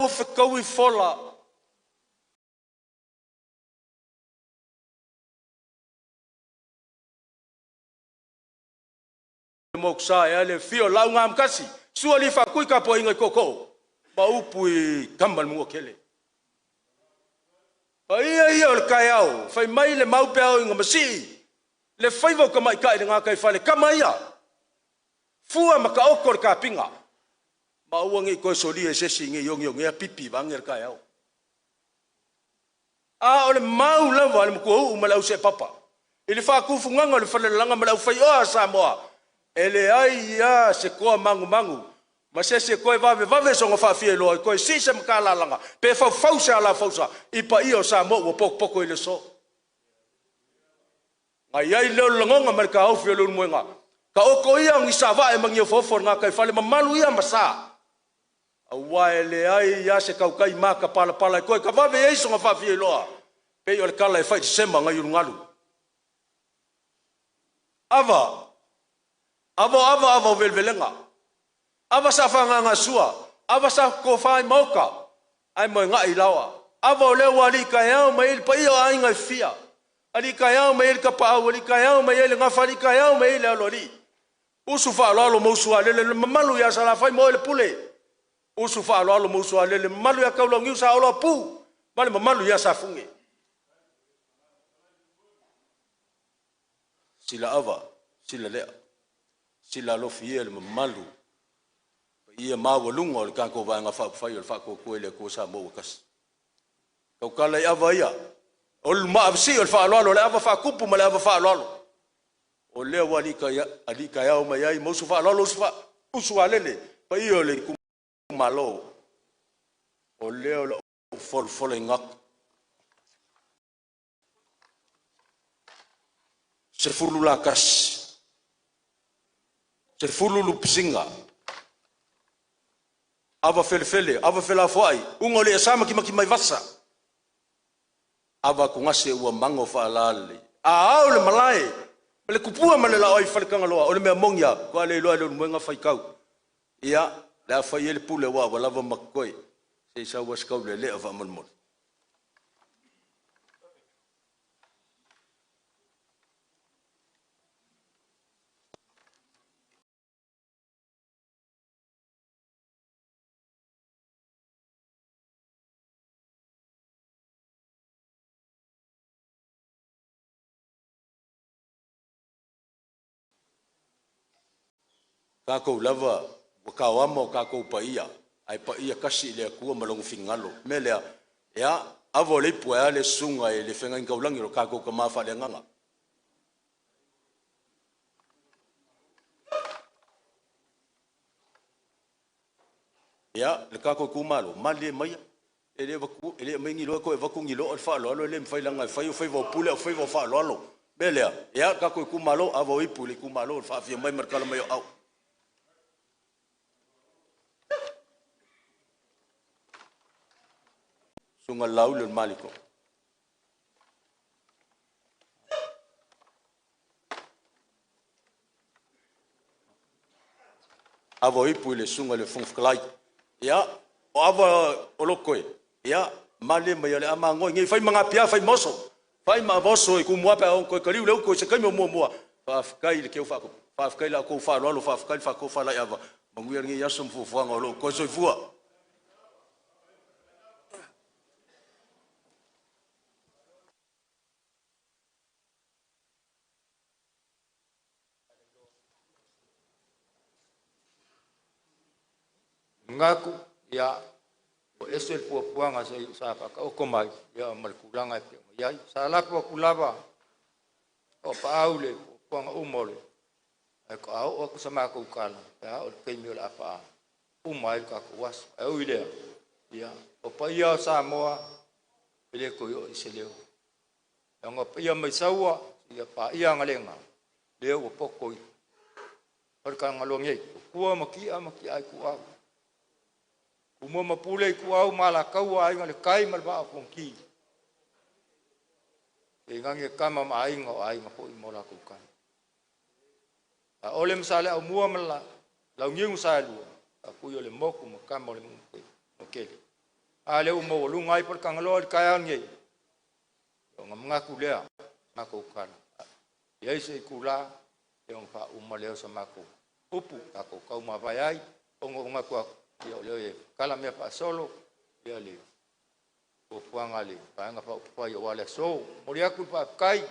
fetaui fola o le Motusa ae a le afio o le Laau na Amotasi, Su'a Alii Faatui tapuaiga i tootoo ma upu i Tama a le Manuatele. Paia ia o le taeao, fai mai le mau pe a oo ina masii le faiva o tamaitai i le gataifale, tama ia, fua ma taoto le tapiga, ma aua ne i toe solia e se isi ne i oneonea pipi vaeane le taeao. A o le mau lava a le matuauu ma le auseepapa i le faatufugaga o le falelalaga ma le aufaioa a Samoa, e leai lava se toa magumagu ma se isi e toe vavevave sona faafiailoa e toe sii se matalalaga pe faufau se alafausa i paia o Samoa ua potopoto i le aso. Na i ai lea o le lagona ma le taofi o Leulumoega, taoto ia ni savae ma ni ofoofo o le gataifale mamalu ia ma sa, aua e leai lava se tautai matapalapala e toe tavave i ai sona faafiailoa pei o le tala e fai i le sema nai ulugalu. Ava, ava o ava, ava o velevelega, ava sa fagagasua, ava sa tofa i maota, ae moegai i laoa. Ava o lea ua alii taeao mai ai le paia o aiga e fia, alii taeao mai ai le tapaau, alii taeao mai ai le gafa, alii taeao mai ai le aloalii. Usu faaaloalo ma usu alele le mamalu ia Salafai ma oe le Pule. Usu faaaloalo ma usu alele le mamalu ia Taulauniu Saoloapu ma le mamalu ia Safune. Sila ava, sila lea, sila alofi ia le mamalu paia maualuga o le tatou Vaega Faaupufai o le Faatuatua i le Atua Samoa ua tasi. Tautala i ava ia, o le maavesii o le faaaloalo, o le ava faatupu ma le ava faaaloalo. O lea ua alii taeao mai ai ma usu faaaloalo, usu alele, paia o le itumalo. O lea o le folafolaina atu. 10 latasi, 10 lupisiga, ava felefele, ava felafoai, uga o le iasa matimati mai vasa, ava atugase ua mago faalalelei. A ao le malae ma le tupua ma le laoa i Faletagaloa, o le mea moni lava, faatoa le iloa e Leulumoega faitau. Ia, le a fai ai le pule aua ua lava ma totoe, se i sau lava si taulelea faamolemole. Tatou lava ua taoama o tatou paia, ae paia tasi i le Atua ma lona finagalo. O le mea lea, ia, ava o le ipu ae a le susuga i le Feagaiga Taulagi o lo tatou tama faaleagaga. Ia, le tatou itumalo, malilie maia, e le avatua, e le aumaia ni loa toe avatu ni loa, o le faaaloalo e le mafai leaga e fai o faiva o pule a o faiva o faaaloalo. O le mea lea, ia, le tatou itumalo, ava o ipu i le itumalo i le faafia mai ma le tala mai o aao. Susuga Laauli o le Maliko. Ava o ipu i le susuga i le Fofoga Fetalai. Ia, o ava o lotoe, ia, malilie maia o le a magoe nei, fai ma napia, fai ma oso, fai ma ava oso i Tumua pe a oo ina toe taliu le uto i se taimi o muamua. Faafetai i le keu faakopo, faafetai i la outou faaaloalo, faafetai le faatofalaiava, manuia lenei aso ma fuafuaga o lo o totoe. Soifua. Manatu ia ua ese le fuafuaga sa faataoto mai ia ma le tulaga e pei ona i ai. Sa lafo atu lava o Apaau i fuafuaga uma o le… ae faatoa oo atu sa matou tala pe a oo i le taimi o le a uma ai le tatou aso. Ae ui i lea, ia, o paia o Samoa e le toe oo i se leo. Leaga o paia mai Saua seia paia Agalega, lea ua poto i Faletagaloa nei, o tua ma Ti'a ma Ti'a-ituau, Tumua ma Pule, Ituau ma Alataua, Aiga i le Tai ma le Vaa o Fonoti, tainane Tama ma Aiga, o Aiga foi ma latou Tama. Saole ma Saleaaumua ma le Launiu na Saelua, Faatui o le Motu ma Tama a le Manuatele. A lea ua maualuga ai Paletagaloa i le taeao lenei, ona manatu lea, matou tala, e i ai se itula ona faauma lea o sa matou upu tatou taumavae ai, ona ou manatu atu, ia o lea e tatala mea faasolo ia le fuafuaga a le Vaega Faaupufai aua le aso. E momoli atu le faafetai i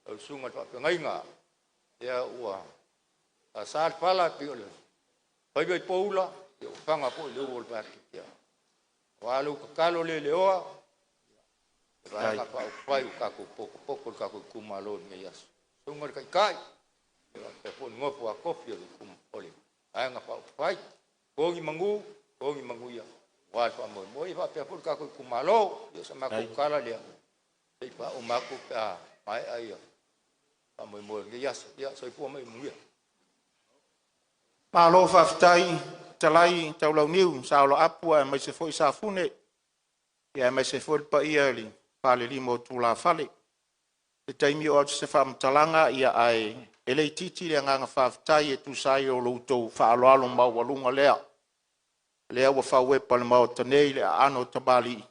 lau Susuga i le Faafeagaiga, ia ua sasa le fala pei o le faiva i poula, ia ua faga foi le uu a le vateatea, aua lou tatalo le leoa i le Vaega Faaupufai ua tatou potopoto i le tatou itumalo i lenei aso. Susuga i le Taitai faapea foi le nofo a tofi o le Vaega Faaupufai, to ni manu, to ni manuia aua le faamoemoe, ia faapea foi le tatou itumalo. Ia o sa matou tala lea se i faauma atu pe a maea ia faamoemoe o lenei aso. Ia soifua ma ia manuia. Malo faafetai fetalai Taulauniu Saoloapu aemaise foi Safune, aemaise foi le paia i le falelima o tulafale. Se taimi oo atu se faamatalaga, ae le itiiti le agaga faafetai e tusa ai o lo outou faaaloalo maualuga lea ua fauepa i le Maota nei le aano o tamalii.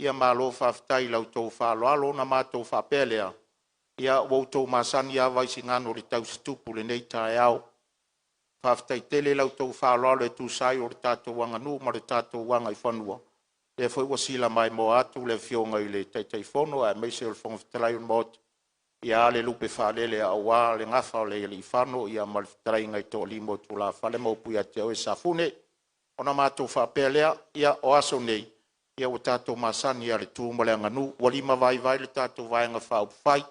Ia malo faafetai i la outou faaaloalo. Ona matou faapea lea, ia ua outou masani lava Vaisigano i le tausitupu i lenei taeao. Faafetai tele i la outou faaaloalo e tusa ai o le tatou aganuu ma le tatou agaifanua, lea foi ua sila maimoa atu le Afioga i le Taitaifono aemaise o le Fofoga Fetalai o le Maota, a le lupe faalele aua le gafa o le Aliifano ma le fetalaiga i le Toalima o Tulafale ma upu ia te oe Safune. Ona matou faapea lea, ia o aso nei ua tatou masani lava i le tu ma le aganuu, ua limavaivai le tatou Vaega Faaupufai.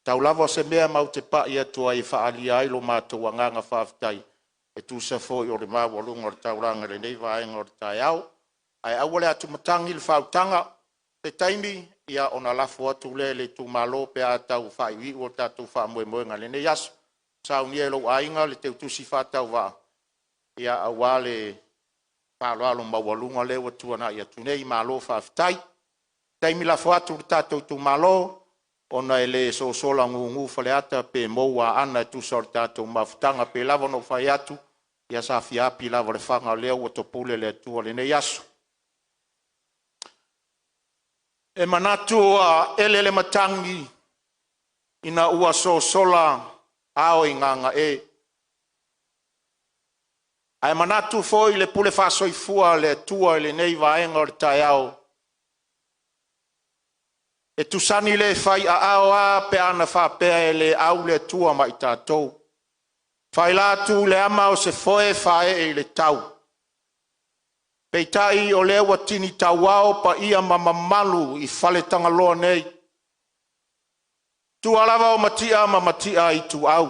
Tau lava o se mea matou te pai atu ai e faaalia ai lo matou agaga faafetai e tusa foi o le maualuga o le taulaga i lenei vaega o le taeao. Ae aua le atumatagi le faautaga, se taimi ona lafo atu lea i le itumalo pe a tau faaiuiu le tatou faamoemoega i lenei aso. Saunia e lou aiga le teutusi faatauvaa aua le faaaloalo maualuga lea ua tuanai atu nei. Malo faafetai. Taimi lafo atu i le tatou itumalo ona e le sosola gugu Faleata pe mou Aana e tusa o le tatou mafutaga. Pei lava ona ou fai atu, ia sa fia api lava i le faga o lea ua topule le Atua i lenei aso. E manatu ua ele le matagi ina ua sosola ao i gagae, ae manatu foi i le pule faasoifua a le Atua i lenei vaega o le taeao, e tusani le fai aao a pe ana faapea e le au le Atua ma i tatou. Faila atu le ama o se foe faaee i le tau, peitai o lea ua tini tauao paia ma mamalu i Faletagaloa nei, tua lava o Mati'a ma Mati'a Ituau.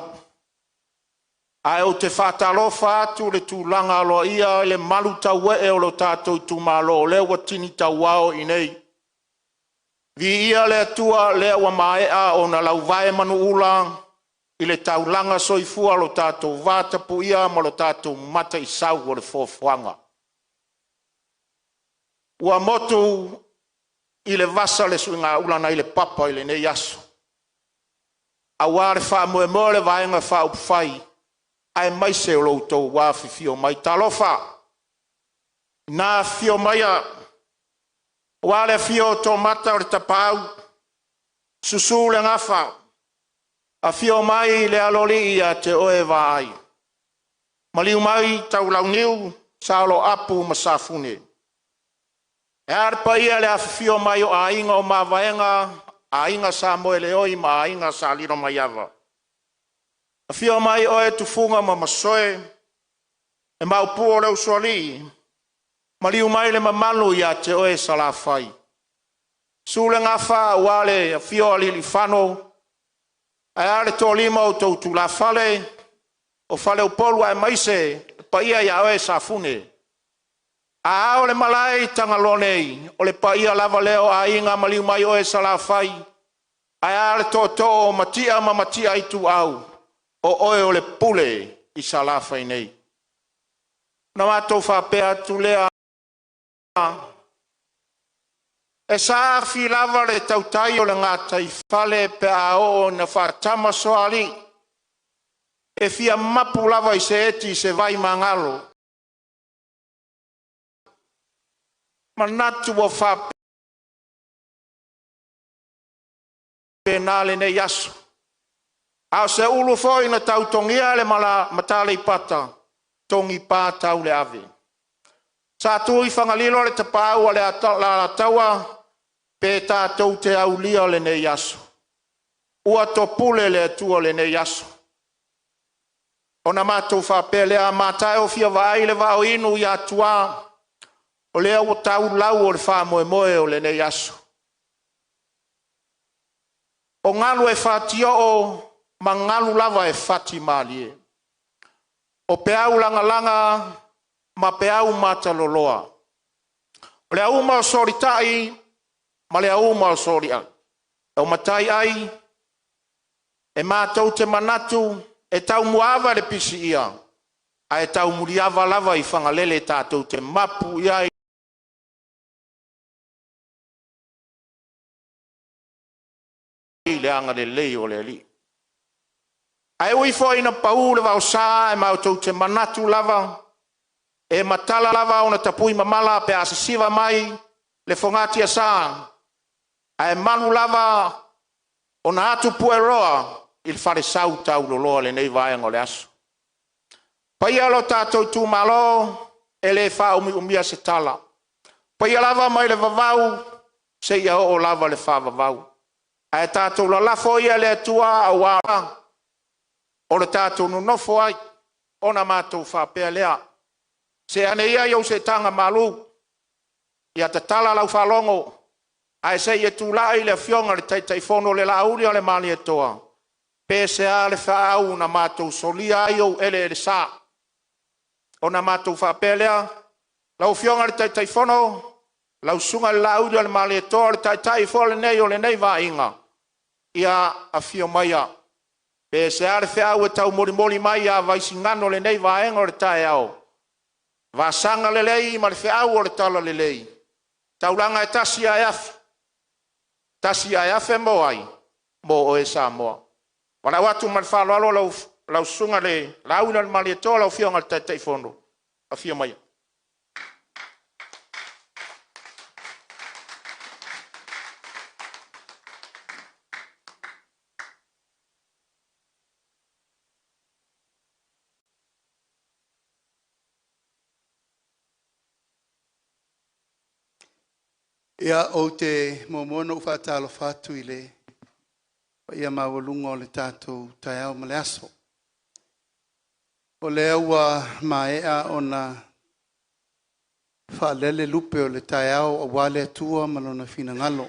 Ae ou te faatalofa atu i le tulaga aloaia i le malutauee o lo tatou itumalo o lea ua tini tauao i inei. Viia le Atua o lea ua maea ona lauvae manuula i le taulaga soifua lo tatou vatapuia ma lo tatou Mataisau o le Foafoaga. Ua motu i le vasa le suigaula nai le papa i lenei aso aua le faamoemoe o le Vaega Faaupufai aemaise o lo outou afifio mai. Talofa! Ina afifio maia aua le afio o Toomata o le Tapaau, susu le Gafa, afio mai le Aloalii ia te oe Vaai, maliu mai Taulauniu Saoloapu ma Safune. E a le paia i le afifio mai o Aiga o Mavaega, Aiga Samoeleoi ma Aiga Sa Lilomaiava, afio mai oe Tufuga ma Masoe, le Maopu o le Usoalii, maliu mai le mamalu ia te oe Salafai. Susu le Gafa aua le afio o Aliiliifano ae a le toalima o outou tulafale o Faleupolu aemaise le paia ia oe Safune. A ao le malae i Tagaloa nei, o le paia lava lea o aiga, maliu mai oe Salafai, ae a le tootoo o Matia ma Matia Ituau, o oe o le pule i Salafai nei. Ona matou faapea atu lea, e saafi lava le tautai o le gataifale pe a oo ina faatamasoalii, e fia mapu lava i seeti i se vaimagalo, manatu ua faapena lenei aso. A o se ulu foi na tautogia le mata Aleipata, togipa tau le ave. Sa tu i Fagalilo le tapaau a le Alataua, pe tatou te aulia lenei aso, ua topule le Atua i lenei aso. Ona matou faapea lea, a mata e ua fia vaai le vaa o inu i Atua, o lea ua tau lau o le faamoemoe o lenei aso. O galu e fatioo ma galu lava e fatimalie, o peau lagalaga ma peau mataloloa, o le auma o solitai ma le auma o soliai. O mataiai e matou te manatu e taumuaava le pisiia ae taumuliava lava i Fagalele tatou te mapu i ai i le agalelei o le Alii. Ae ui foi ina pau le vaosa ae matou te manatu lava e matala lava ona tapui mamala pe a sisiva mai le fogatiasa, ae malu lava ona atu pueroa i le falesau tauloloa i lenei vaega o le aso. Paia o lo tatou itumalo, e le faaumiumia se tala, o paia lava mai le vavau seia oo lava i le faavavau, ae tatou lalafo ia i le Atua aua o le tatou nonofo ai ona matou faapea lea, see ane ia i ou seetaga malu, ia tatala lau faalogo ae se i e tulai le Afioga i le Taitaifono o le Laauli ma le Malietoa, pe sea le feau na matou solia ai ou eleelesa. Ona matou faapea lea, lau Afioga i le Taitaifono, lau Susuga i le Laaulialemalietoa, o le Taitai foi lenei o lenei Vaaiga, ia afio maia pe sea le feau e taumolimoli mai ia Vaisigano i lenei vaega o le taeao, vasaga lelei ma le feau o le talalelei, taulaga e tasi ae afe, tasi ae afe mo ai? Mo oe Samoa. Valaau atu ma le faaaloalo lau Susuga i le Laaulialemalietoa lau Afioga i le Taitaifono, afio maia. Ia, ou te muamua ona ou faatalofa atu i le paia maualuga o le tatou taeao ma le aso. O lea ua maea ona faalele lupe o le taeao aua le Atua ma Lona finagalo.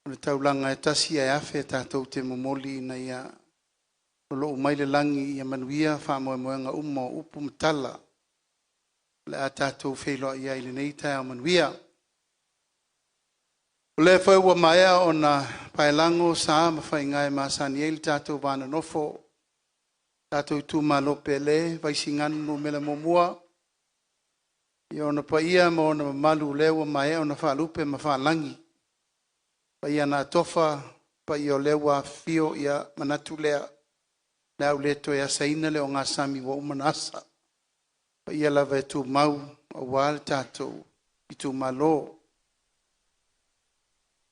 O le taulaga e tasi ae afe tatou te momoli ina ia lou mai le lagi ia manuia faamoemoega uma o upu ma tala o le a tatou feiloai ai i lenei taeao manuia. O lea foi ua maea ona paelago sa ma faiga e masani ai le tatou va nonofo, tatou itumalo pele Vaisigano Nu.1, i ona paia ma ona mamalu o lea ua maea ona faalupe ma faalagi, paia na tofa, paia o lea ua afifio, ia manatu lea, o le a ou le toe asaina le ogasami ua uma ona asa, o paia lava e tumau aua le tatou itumalo.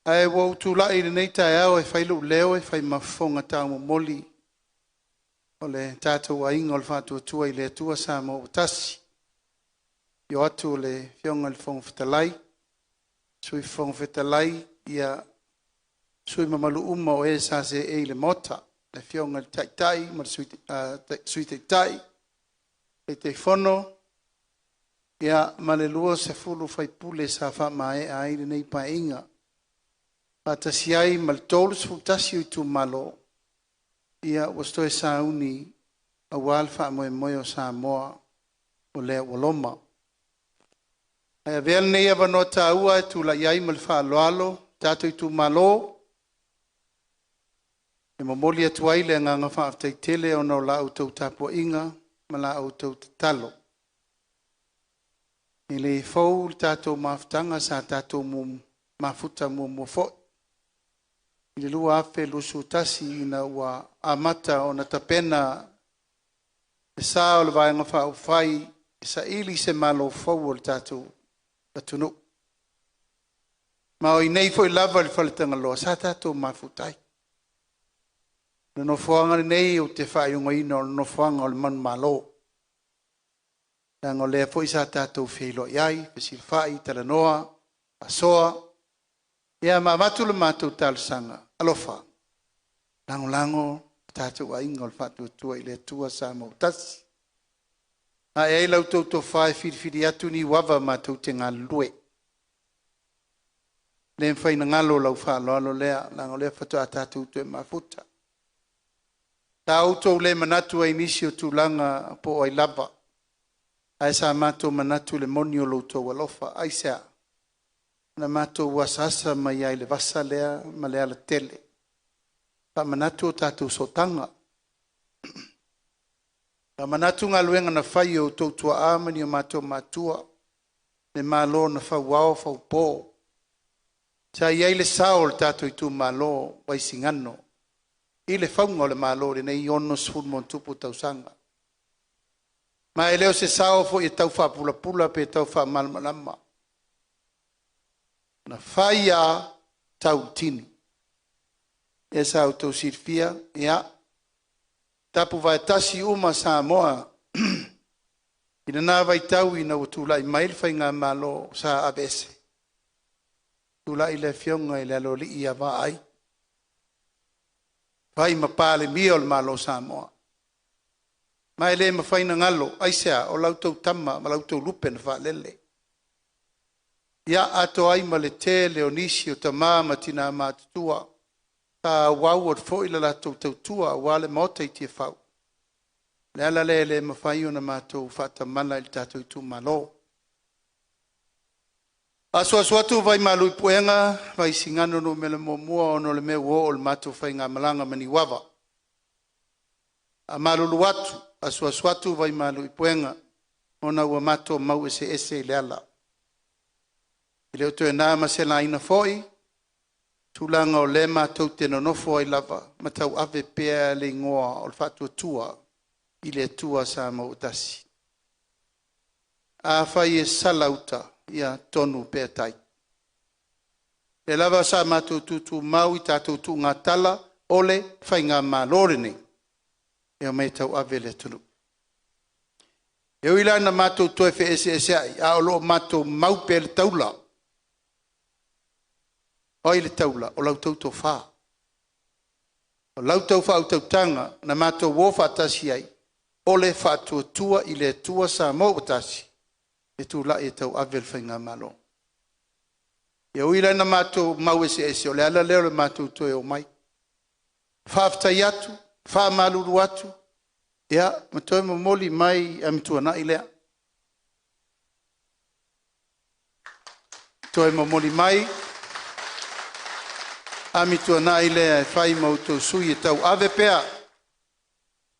Ae ua ou tulai i lenei taeao e fai lou leo e fai ma fofoga taumomoli o le tatou Aiga o le Faatuatua i le Atua Samoa ua Tasi. Afio atu le Afioga i le Fofoga Fetalai, Sui Fofoga Fetalai, sui usufono mamalu uma o e sa seei i le Maota, le Afioga i le Taitai ma le Sui Taitai, Taitaifono ma le 20 sui usufono sa faamaea ai lenei Paeaiga, faatasi ai ma le 31 o itumalo ua toe sauni aua le faamoemoe o Samoa o lea ua loma. Ae avea lenei avanoa taua e tulai ai ma le faaaloalo tatou itumalo e momoli atu ai le agaga faafetai tele ona o la outou tapuaiga ma la outou tatalo. E le fou le tatou mafutaga, sa tatou mafuta muamua foi i le 2021 ina ua amata ona tapena le sa o le Vaega Faaupufai e saili se Malo fou o le tatou atunuu. Ma o i inei foi lava i le Faletagaloa sa tatou mafuta ai. O le nofoaga lenei ou te faaigoaina o le nofoaga o le manumalo, leaga o lea foi sa tatou feiloai ai, fesilafai, talanoa, faasoa, ia ma avatu le matou talosaga, alofa, lagolago le tatou Aiga o le Faatuatua i le Atua Samoa ua Tasi. Ae ai la outou tofa e filifili atu Niuava matou te galulue. Le mafai ona galo lau faaaloalo lea, leaga o lea faatoa tatou toe mafuta. Sa outou le manatu ai i nisi o tulaga po o ai lava, ae sa matou manatu i le moni o lo outou alofa. Aisea? Na matou asaasa mai lava i le vasa lea ma le alatele, faamanatu o tatou sootaga, faamanatu galuega na fai e outou tuaa ma ni o matou matua, le Malo na fauao faupo. Sa i ai le sao o le tatou itumalo o Vaisigano i le fauga o le Malo i lenei 60+ tausaga. Ma e le o se sao foi e tau faapulapula pe tau faamalamalama, na fai lava tau i tini. Ia sa outou silafia, ia, tapuvae tasi uma Samoa i lena vaitau ina ua tulai mai le faigamalo sa aveese, tulai le afioga i le Aloalii ia Vaai, fai ma Palemia o le Malo o Samoa. Ma e le mafai ona galo, aisea? O la outou tama ma la outou lupe na faalele. Ia atoa ai ma le tele o nisi o tama ma tina matutua sa auau atu foi le latou tautua aua le Maota i Tiafau. O le ala lea e le mafai ona matou faatamala i le tatou itumalo. Asuasu atu vai malu i puega, Vaisigano Nu.1 ona o le mea ua oo i le matou faigamalaga ma Niuava. Faamalulu atu, asuasu atu vai malu i puega ona ua matou mau eseese i le ala. E le o toe na ma se laina foi tulaga o lea matou te nonofo ai lava ma tauave pea le igoa o le Faatuatua i le Atua Samoa ua Tasi. Afai e sala uta, ia tonu pea tai. O lea lava sa matou tutumau i tatou tuugatala o le faigamalo lenei e omai e tauave le atunuu. E ui la ina matou toe feeseeseai, a o lo o matou mau pea le taula. O ai le taula? O la outou tofa. O la outou faautautaga na matou o faatasi ai, o le Faatuatua i le Atua Samoa ua Tasi e tulai e tauave le faigamalo. E ui la ina matou mau eseese, o le ala lea o le matou toe omai. Faafetai atu, faamalulu atu, ia ma toe momoli mai amituanai lea. Toe momoli mai amituanai lea e fai ma outou sui e tauave pea,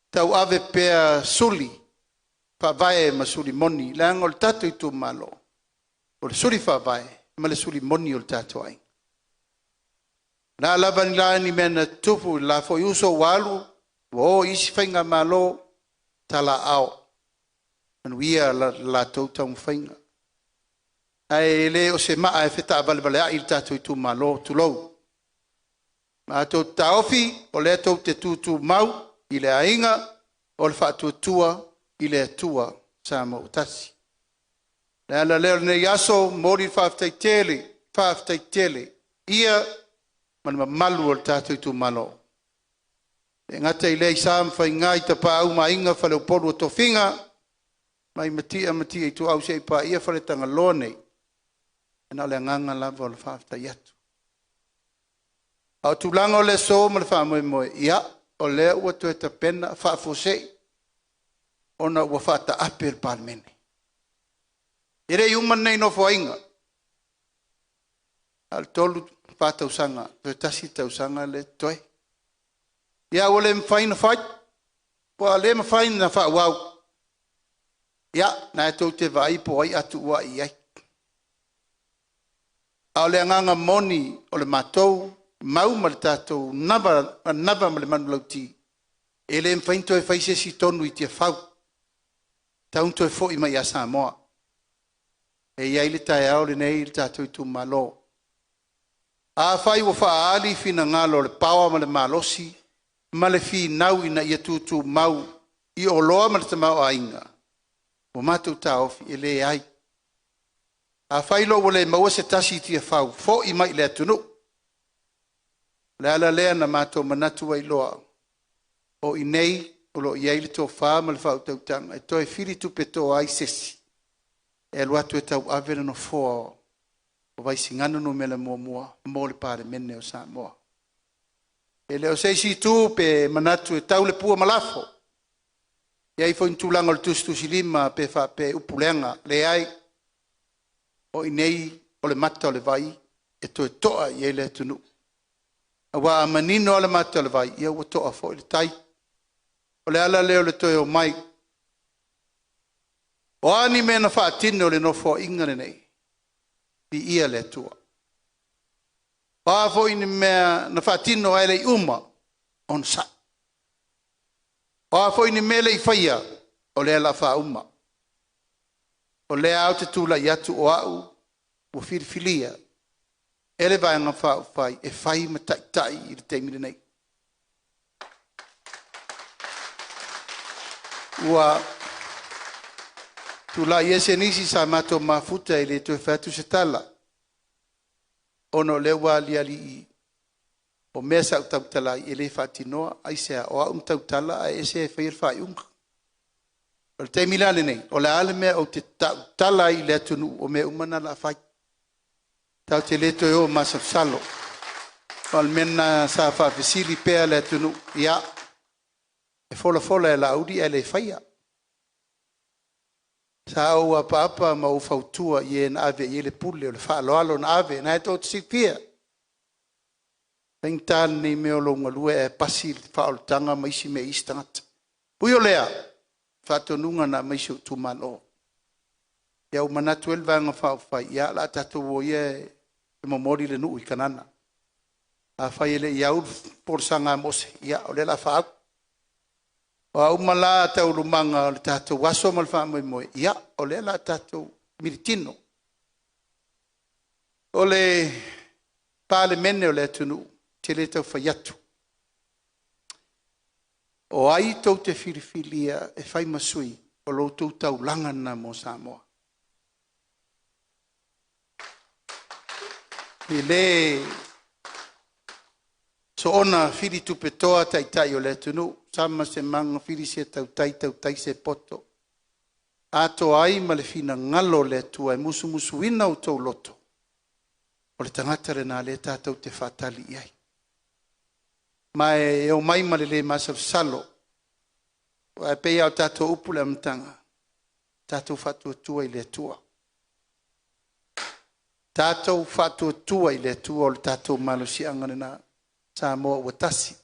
tauave pea suli faavae ma suli moni, leaga o le tatou itumalo, o le suli faavae ma le suli moni o le tatou aiga. O le a lava ni mea na tutupu i le la foi uso ua alu, ua o i isi faigamalo, talaaao, manuia la latou taumafaiga. Ae le o se maa e fetaavalevaleai le tatou itumalo, tulou. Matou te taofi, o lea tou te tutumau i le aiga o le Faatuatua i le Atua Samoa ua Tasi. O le ala lea o lenei aso, momoli le faafetai tele, faafetai tele ia ma le mamalu o le tatou itumalo. E le gata i lea i sa ma faiga i Tapaau ma Aiga, Faleupolu o Tofiga, mai Matia ma Matia Ituau seia paia Faletagaloa nei, na o le agaga lava o le faafetai atu. A o tulaga o le aso ma le faamoemoe, ia, o lea ua toe tapena faafuasei ona ua faataape le Palemene. E le i uma lenei nofoaiga, a o le 3, 4 tausaga, toe tasi le tausaga lea e totoe. Ia ua le mafai ona fai, ua le mafai ona faaauau. Ia, lena tou te vaai po o ai a tuuai i ai. A o le agaga moni o le matou mau ma le tatou manava ma le manulauti, e le mafai ona toe fai se isi tonu i Tiafau, e tatau ona toe foi mai ia Samoa. E i ai le taeao lenei i le tatou itumalo. Afai ua faaali finagalo o le power ma le malosi ma le finau ina ia tutumau i oloa ma le tamaoaiga, ua matou taofi e leai. Afai loa ua le maua se tasi i Tiafau, foi mai i le atunuu. O le ala lea na matou manatu ai loa, o i inei o lo o i ai le tofa ma le faautautaga e toe filitupetoa ai se isi e alu atu e tauave le nofoa o Vaisigano Nu.1 mo le Palemene o Samoa. E le o se isi itu pe manatu e tau le pua ma lafo, e i ai foi ni tulaga o le tusitusilima pe faapea e upu leaga, leai. O i inei o le mata o le vai e toe to'a i ai le atunuu. Aua a manino lava le mata o le vai, ia ua to'a foi le tai. O le ala lea o le toe omai. O a ni mea na faatino i le Nofoaiga lenei, viia le Atua. O a foi ni mea na faatino ae le i uma, onosai. O a foi ni mea e le i faia, o lea o le a faauma. O lea lava ou te tulai atu o au ua filifilia e le Vaega Faaupufai e fai ma taitai i le taimi lenei. Ua tulai ese nisi sa matou mafuta e le toe fai atu se tala, ona o lea ua aliali i i, o mea sa ou tautala ai e le faatinoa. Aisea? O au na tautala ae ese e faia le faaiuga. O le taimi la lenei, o le a le mea ou te tautala ai i le atunuu, o mea uma na o le a fai. Tatou te le toe o masalosalo. O le mea lena sa faafesili pea le atunuu, ia, e folafola e Laauli ae le faia. Sa ou apaapa ma ou fautua i e na ave i ai le pule, o le faaaloalo na ave, o lena tou te silafia. E faigata lenei mea o lou galue ae pasi le faaolataga ma isi mea i isi tagata. Ui o lea, o faatonuga na aumai i si ou itumalo, ia ua manatu ai le Vaega Faaupufai, ia o le a tatou o ia e momoli le nuu i Kanana. Afai e le i au le folasaga a Mose, ia o lea o le a faaau. O a uma la taualumaga o le tatou aso ma le faamoemoe, ia o lea o le a tatou militino. O le Palemene o le atunuu, ou te le tau fai atu, o ai tou te filifilia e fai ma sui, o la outou taulaga lena mo Samoa. E le soona filitupetoa Taitai o le atunuu, sama se maga fili se tautai, tautai se poto, atoa ai ma le finagalo o le Atua e musumusuina outou loto, o le tagata lena o lea tatou te faatali i ai. Ma e omai ma le le masalosalo, aua e pei lava o tatou upu i le amataga, tatou faatuatua i le Atua. Tatou faatuatua i le Atua, o le tatou malosiaga lena, Samoa ua tasi.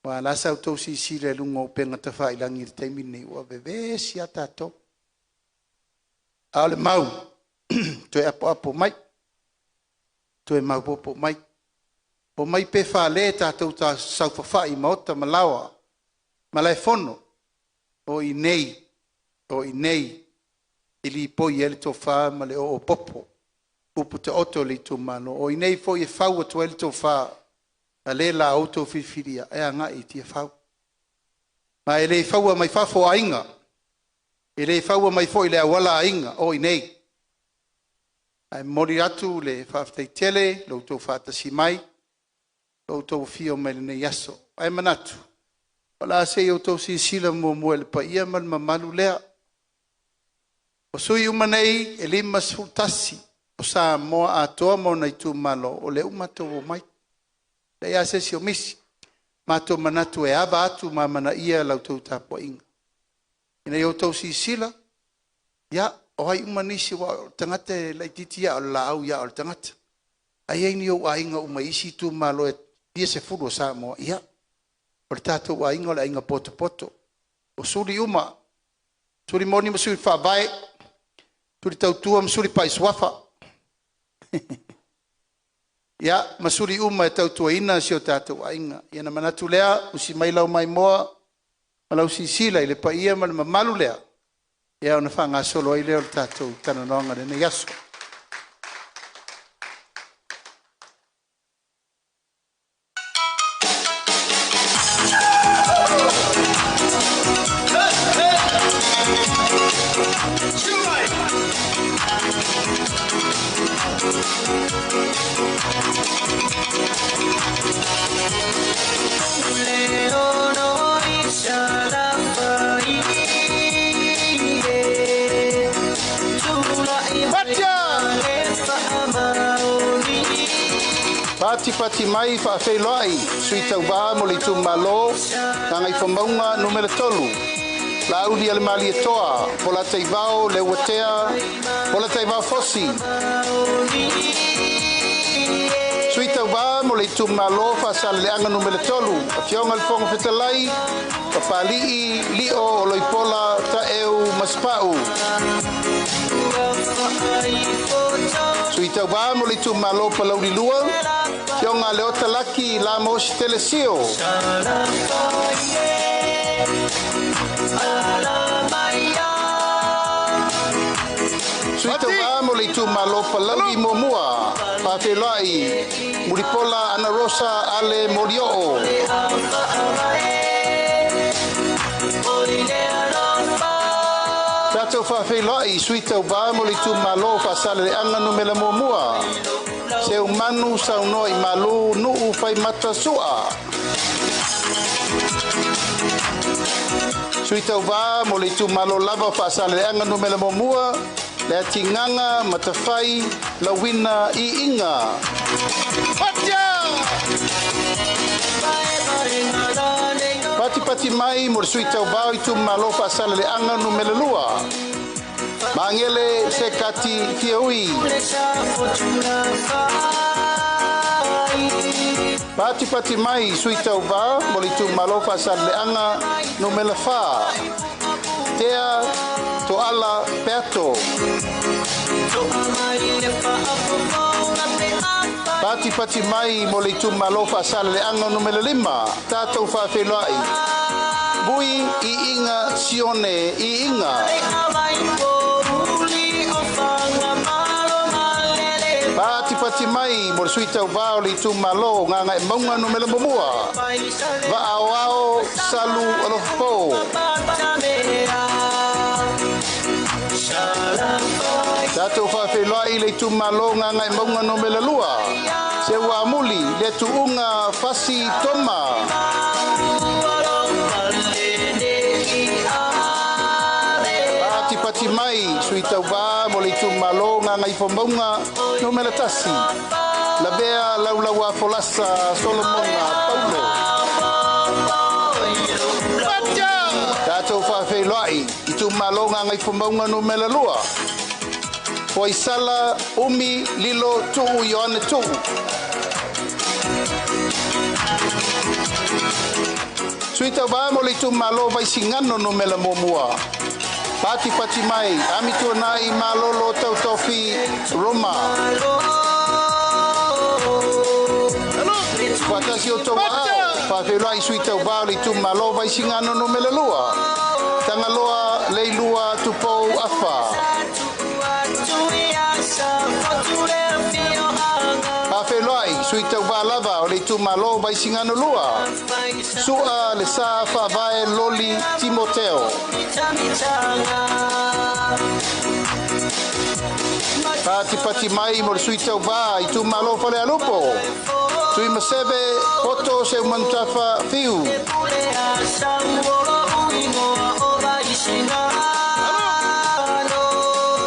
Aua o le a sa outou silasila i luga o upega tafailagi i le taimi lenei, ua vevesi lava tatou. A o le mau, toe apoapo mai, toe maopoopo mai. Omai pe fale tatou saofafai i maota ma laoa, malaefono, o i inei, o i inei e lipoi ai le tofa ma le oopopo, upu taoto a le itumalo. O i inei foi e fau atu ai le tofa a le la outou filifilia e agai i Tiafau. Ma e le faua mai fafo o aiga, e le faua mai foi i le auala aiga, o i inei. Ae momoli atu le faafetai tele i lo outou faatasi mai, lo outou afio mai i lenei aso. Ae manatu, o le a se i outou silasila muamua i le paia ma le mamalu lea. O sui usufono uma nei e 51 o Samoa atoa ma ona itumalo, o lea ua matou omai, e leai lava se isi o misi. Matou te manatu e ava atu ma amanaia la outou tapuaiga, ina ia outou silasila, ia, O ai uma nisi aua o le tagata e laitiiti lava o le laau ia o le tagata. A i ai ni ou aiga uma i isi itumalo e fia sefulu o Samoa, ia, o le tatou aiga o le aiga potopoto. O suli uma, suli moni ma suli faavae, suli tautua ma suli pai suafa. Ia, ma suli uma e tautuaina si o tatou aiga. Ia ona manatu lea, usi mai lau maimoa ma lau silasila i le paia ma le mamalu lea, ia ona faagasolo ai lea o le tatou talanoaga i lenei aso. Patipati mai faafeiloai sui tauvā mo le itumalo Gagaifomauga Nu.3, Laaulialemalietoa Polataivao Leuatea Polataivao Fosi. Sui tauvā mo le itumalo Faasaleleaga Nu.3, Afioga i le Fofoga Fetalai, Papali'i Lio Oloipola Taeu Masepau. Sui tauvā mo le itumalo Palauli 2, Afioga Leota Laki Lamos Telesio. Sui tauvā mo le itumalo Palauli Muamua, faafeiloai Mulipola Ana Rosa Ale Molioo. Tatou faafeiloai sui tauvā mo le itumalo Faasaleleaga Nu.1, Seumanu Saunoa i Malu Nuu Faimata Sua. Sui tauvā mo le itumalo lava Faasaleleaga Nu.1, le Atigana Matafai Lauina Iiga. Patipati mai mo le sui tauvā o itumalo Faasaleleaga Nu.2, Magele Sekati Fiaui. Patipati mai sui tauvā mo le itumalo Faasaleleaga Nu.4, Tea Toala Peato. Patipati mai mo le itumalo Faasaleleaga Nu.5, tatou faafeiloai Bui Iiga Sione Iiga. Patipati mai mo le sui tauvā o le itumalo Gagaemauga Nu.1, Vaaoao Salu Alofapo. Tatou faafeiloai le itumalo Gagaemauga Nu.2, Seuamuli le Tuuga Fasi Toma. Patipati mai sui tauvā mo le itumalo Gagaifomauga Nu.1, Lavea Laulaua Folasa Solomona Paulo. Tatou faafeiloai itumalo Gagaifomauga Nu.2, Foaisala Umi Lilo Tuu Ioane Tuu. Sui tauvā mo le itumalo Vaisigano Nu.1, Patipati mai Amituanai Malolo Tautofi Roma. Faatasi o tou aao, faafeiloai sui tauvā o le itumalo Vaisigano Nu.2, Tagaloa Leilua Tupou Afa. Faafeiloai sui tauvā lava o le itumalo Vaisigano 2, Sua Le Sa Faavae Loli Timoteo. Patipati mai mo le sui tauvā itumalo Falealupo, Tuimaseve Poto Seumanutafa Fiu.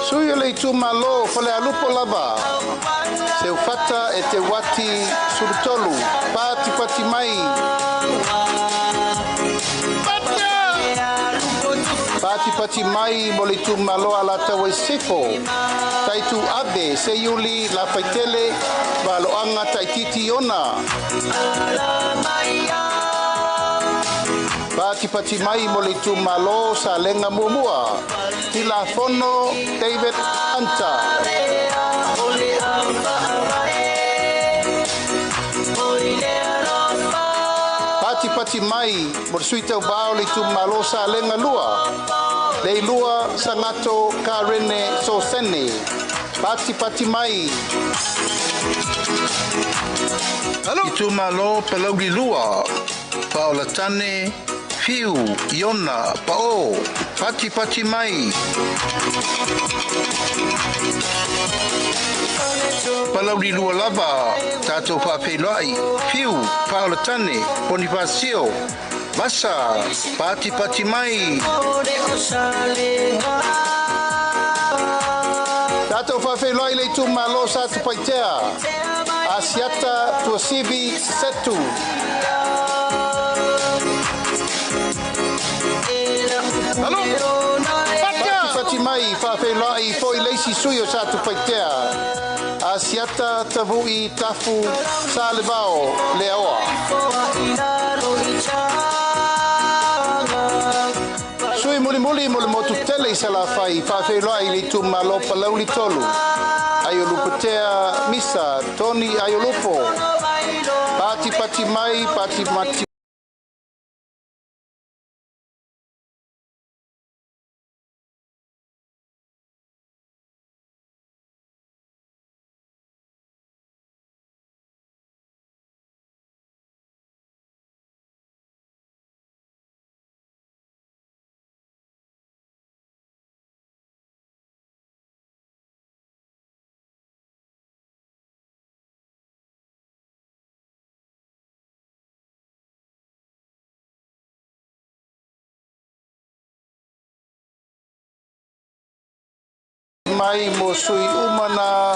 Sui o le itumalo Falealupo lava, Seufata e Te Wati Sulutolu. Patipati mai. Patipati mai mo le itumalo Alataua i Sisifo, Taitu Ave Seiuli Lafaitele Valoaga Taititi Iona. Patipati mai mo le itumalo Salega Muamua, Tilafono David Hunter. Patipati mai mo le sui tauvā o le itumalo Salega 2, Leilua Sagato Karene Sosene. Patipati mai. Itumalo Palauli 2, Paolatane Fiu Iona Pa'o. Patipati mai. Palauli 2 lava, tatou faafeiloai, Fiu Paolatane Ponifasio Vasa. Patipati mai. Tatou faafeiloai le itumalo Satupaitea, Asiata Tuasivi Setu. Patipati mai faafeiloai foi le isi sui o Satupaitea, Asiata Tavu'i Tafu Salevao Leaoa. Sui mulimuli mo le motu tele i Salafai, faafeiloai le itumalo Palauli 3, Aiolupotea Misa Tony Aiolupo. Patipati mai, patipati mai mo sui uma na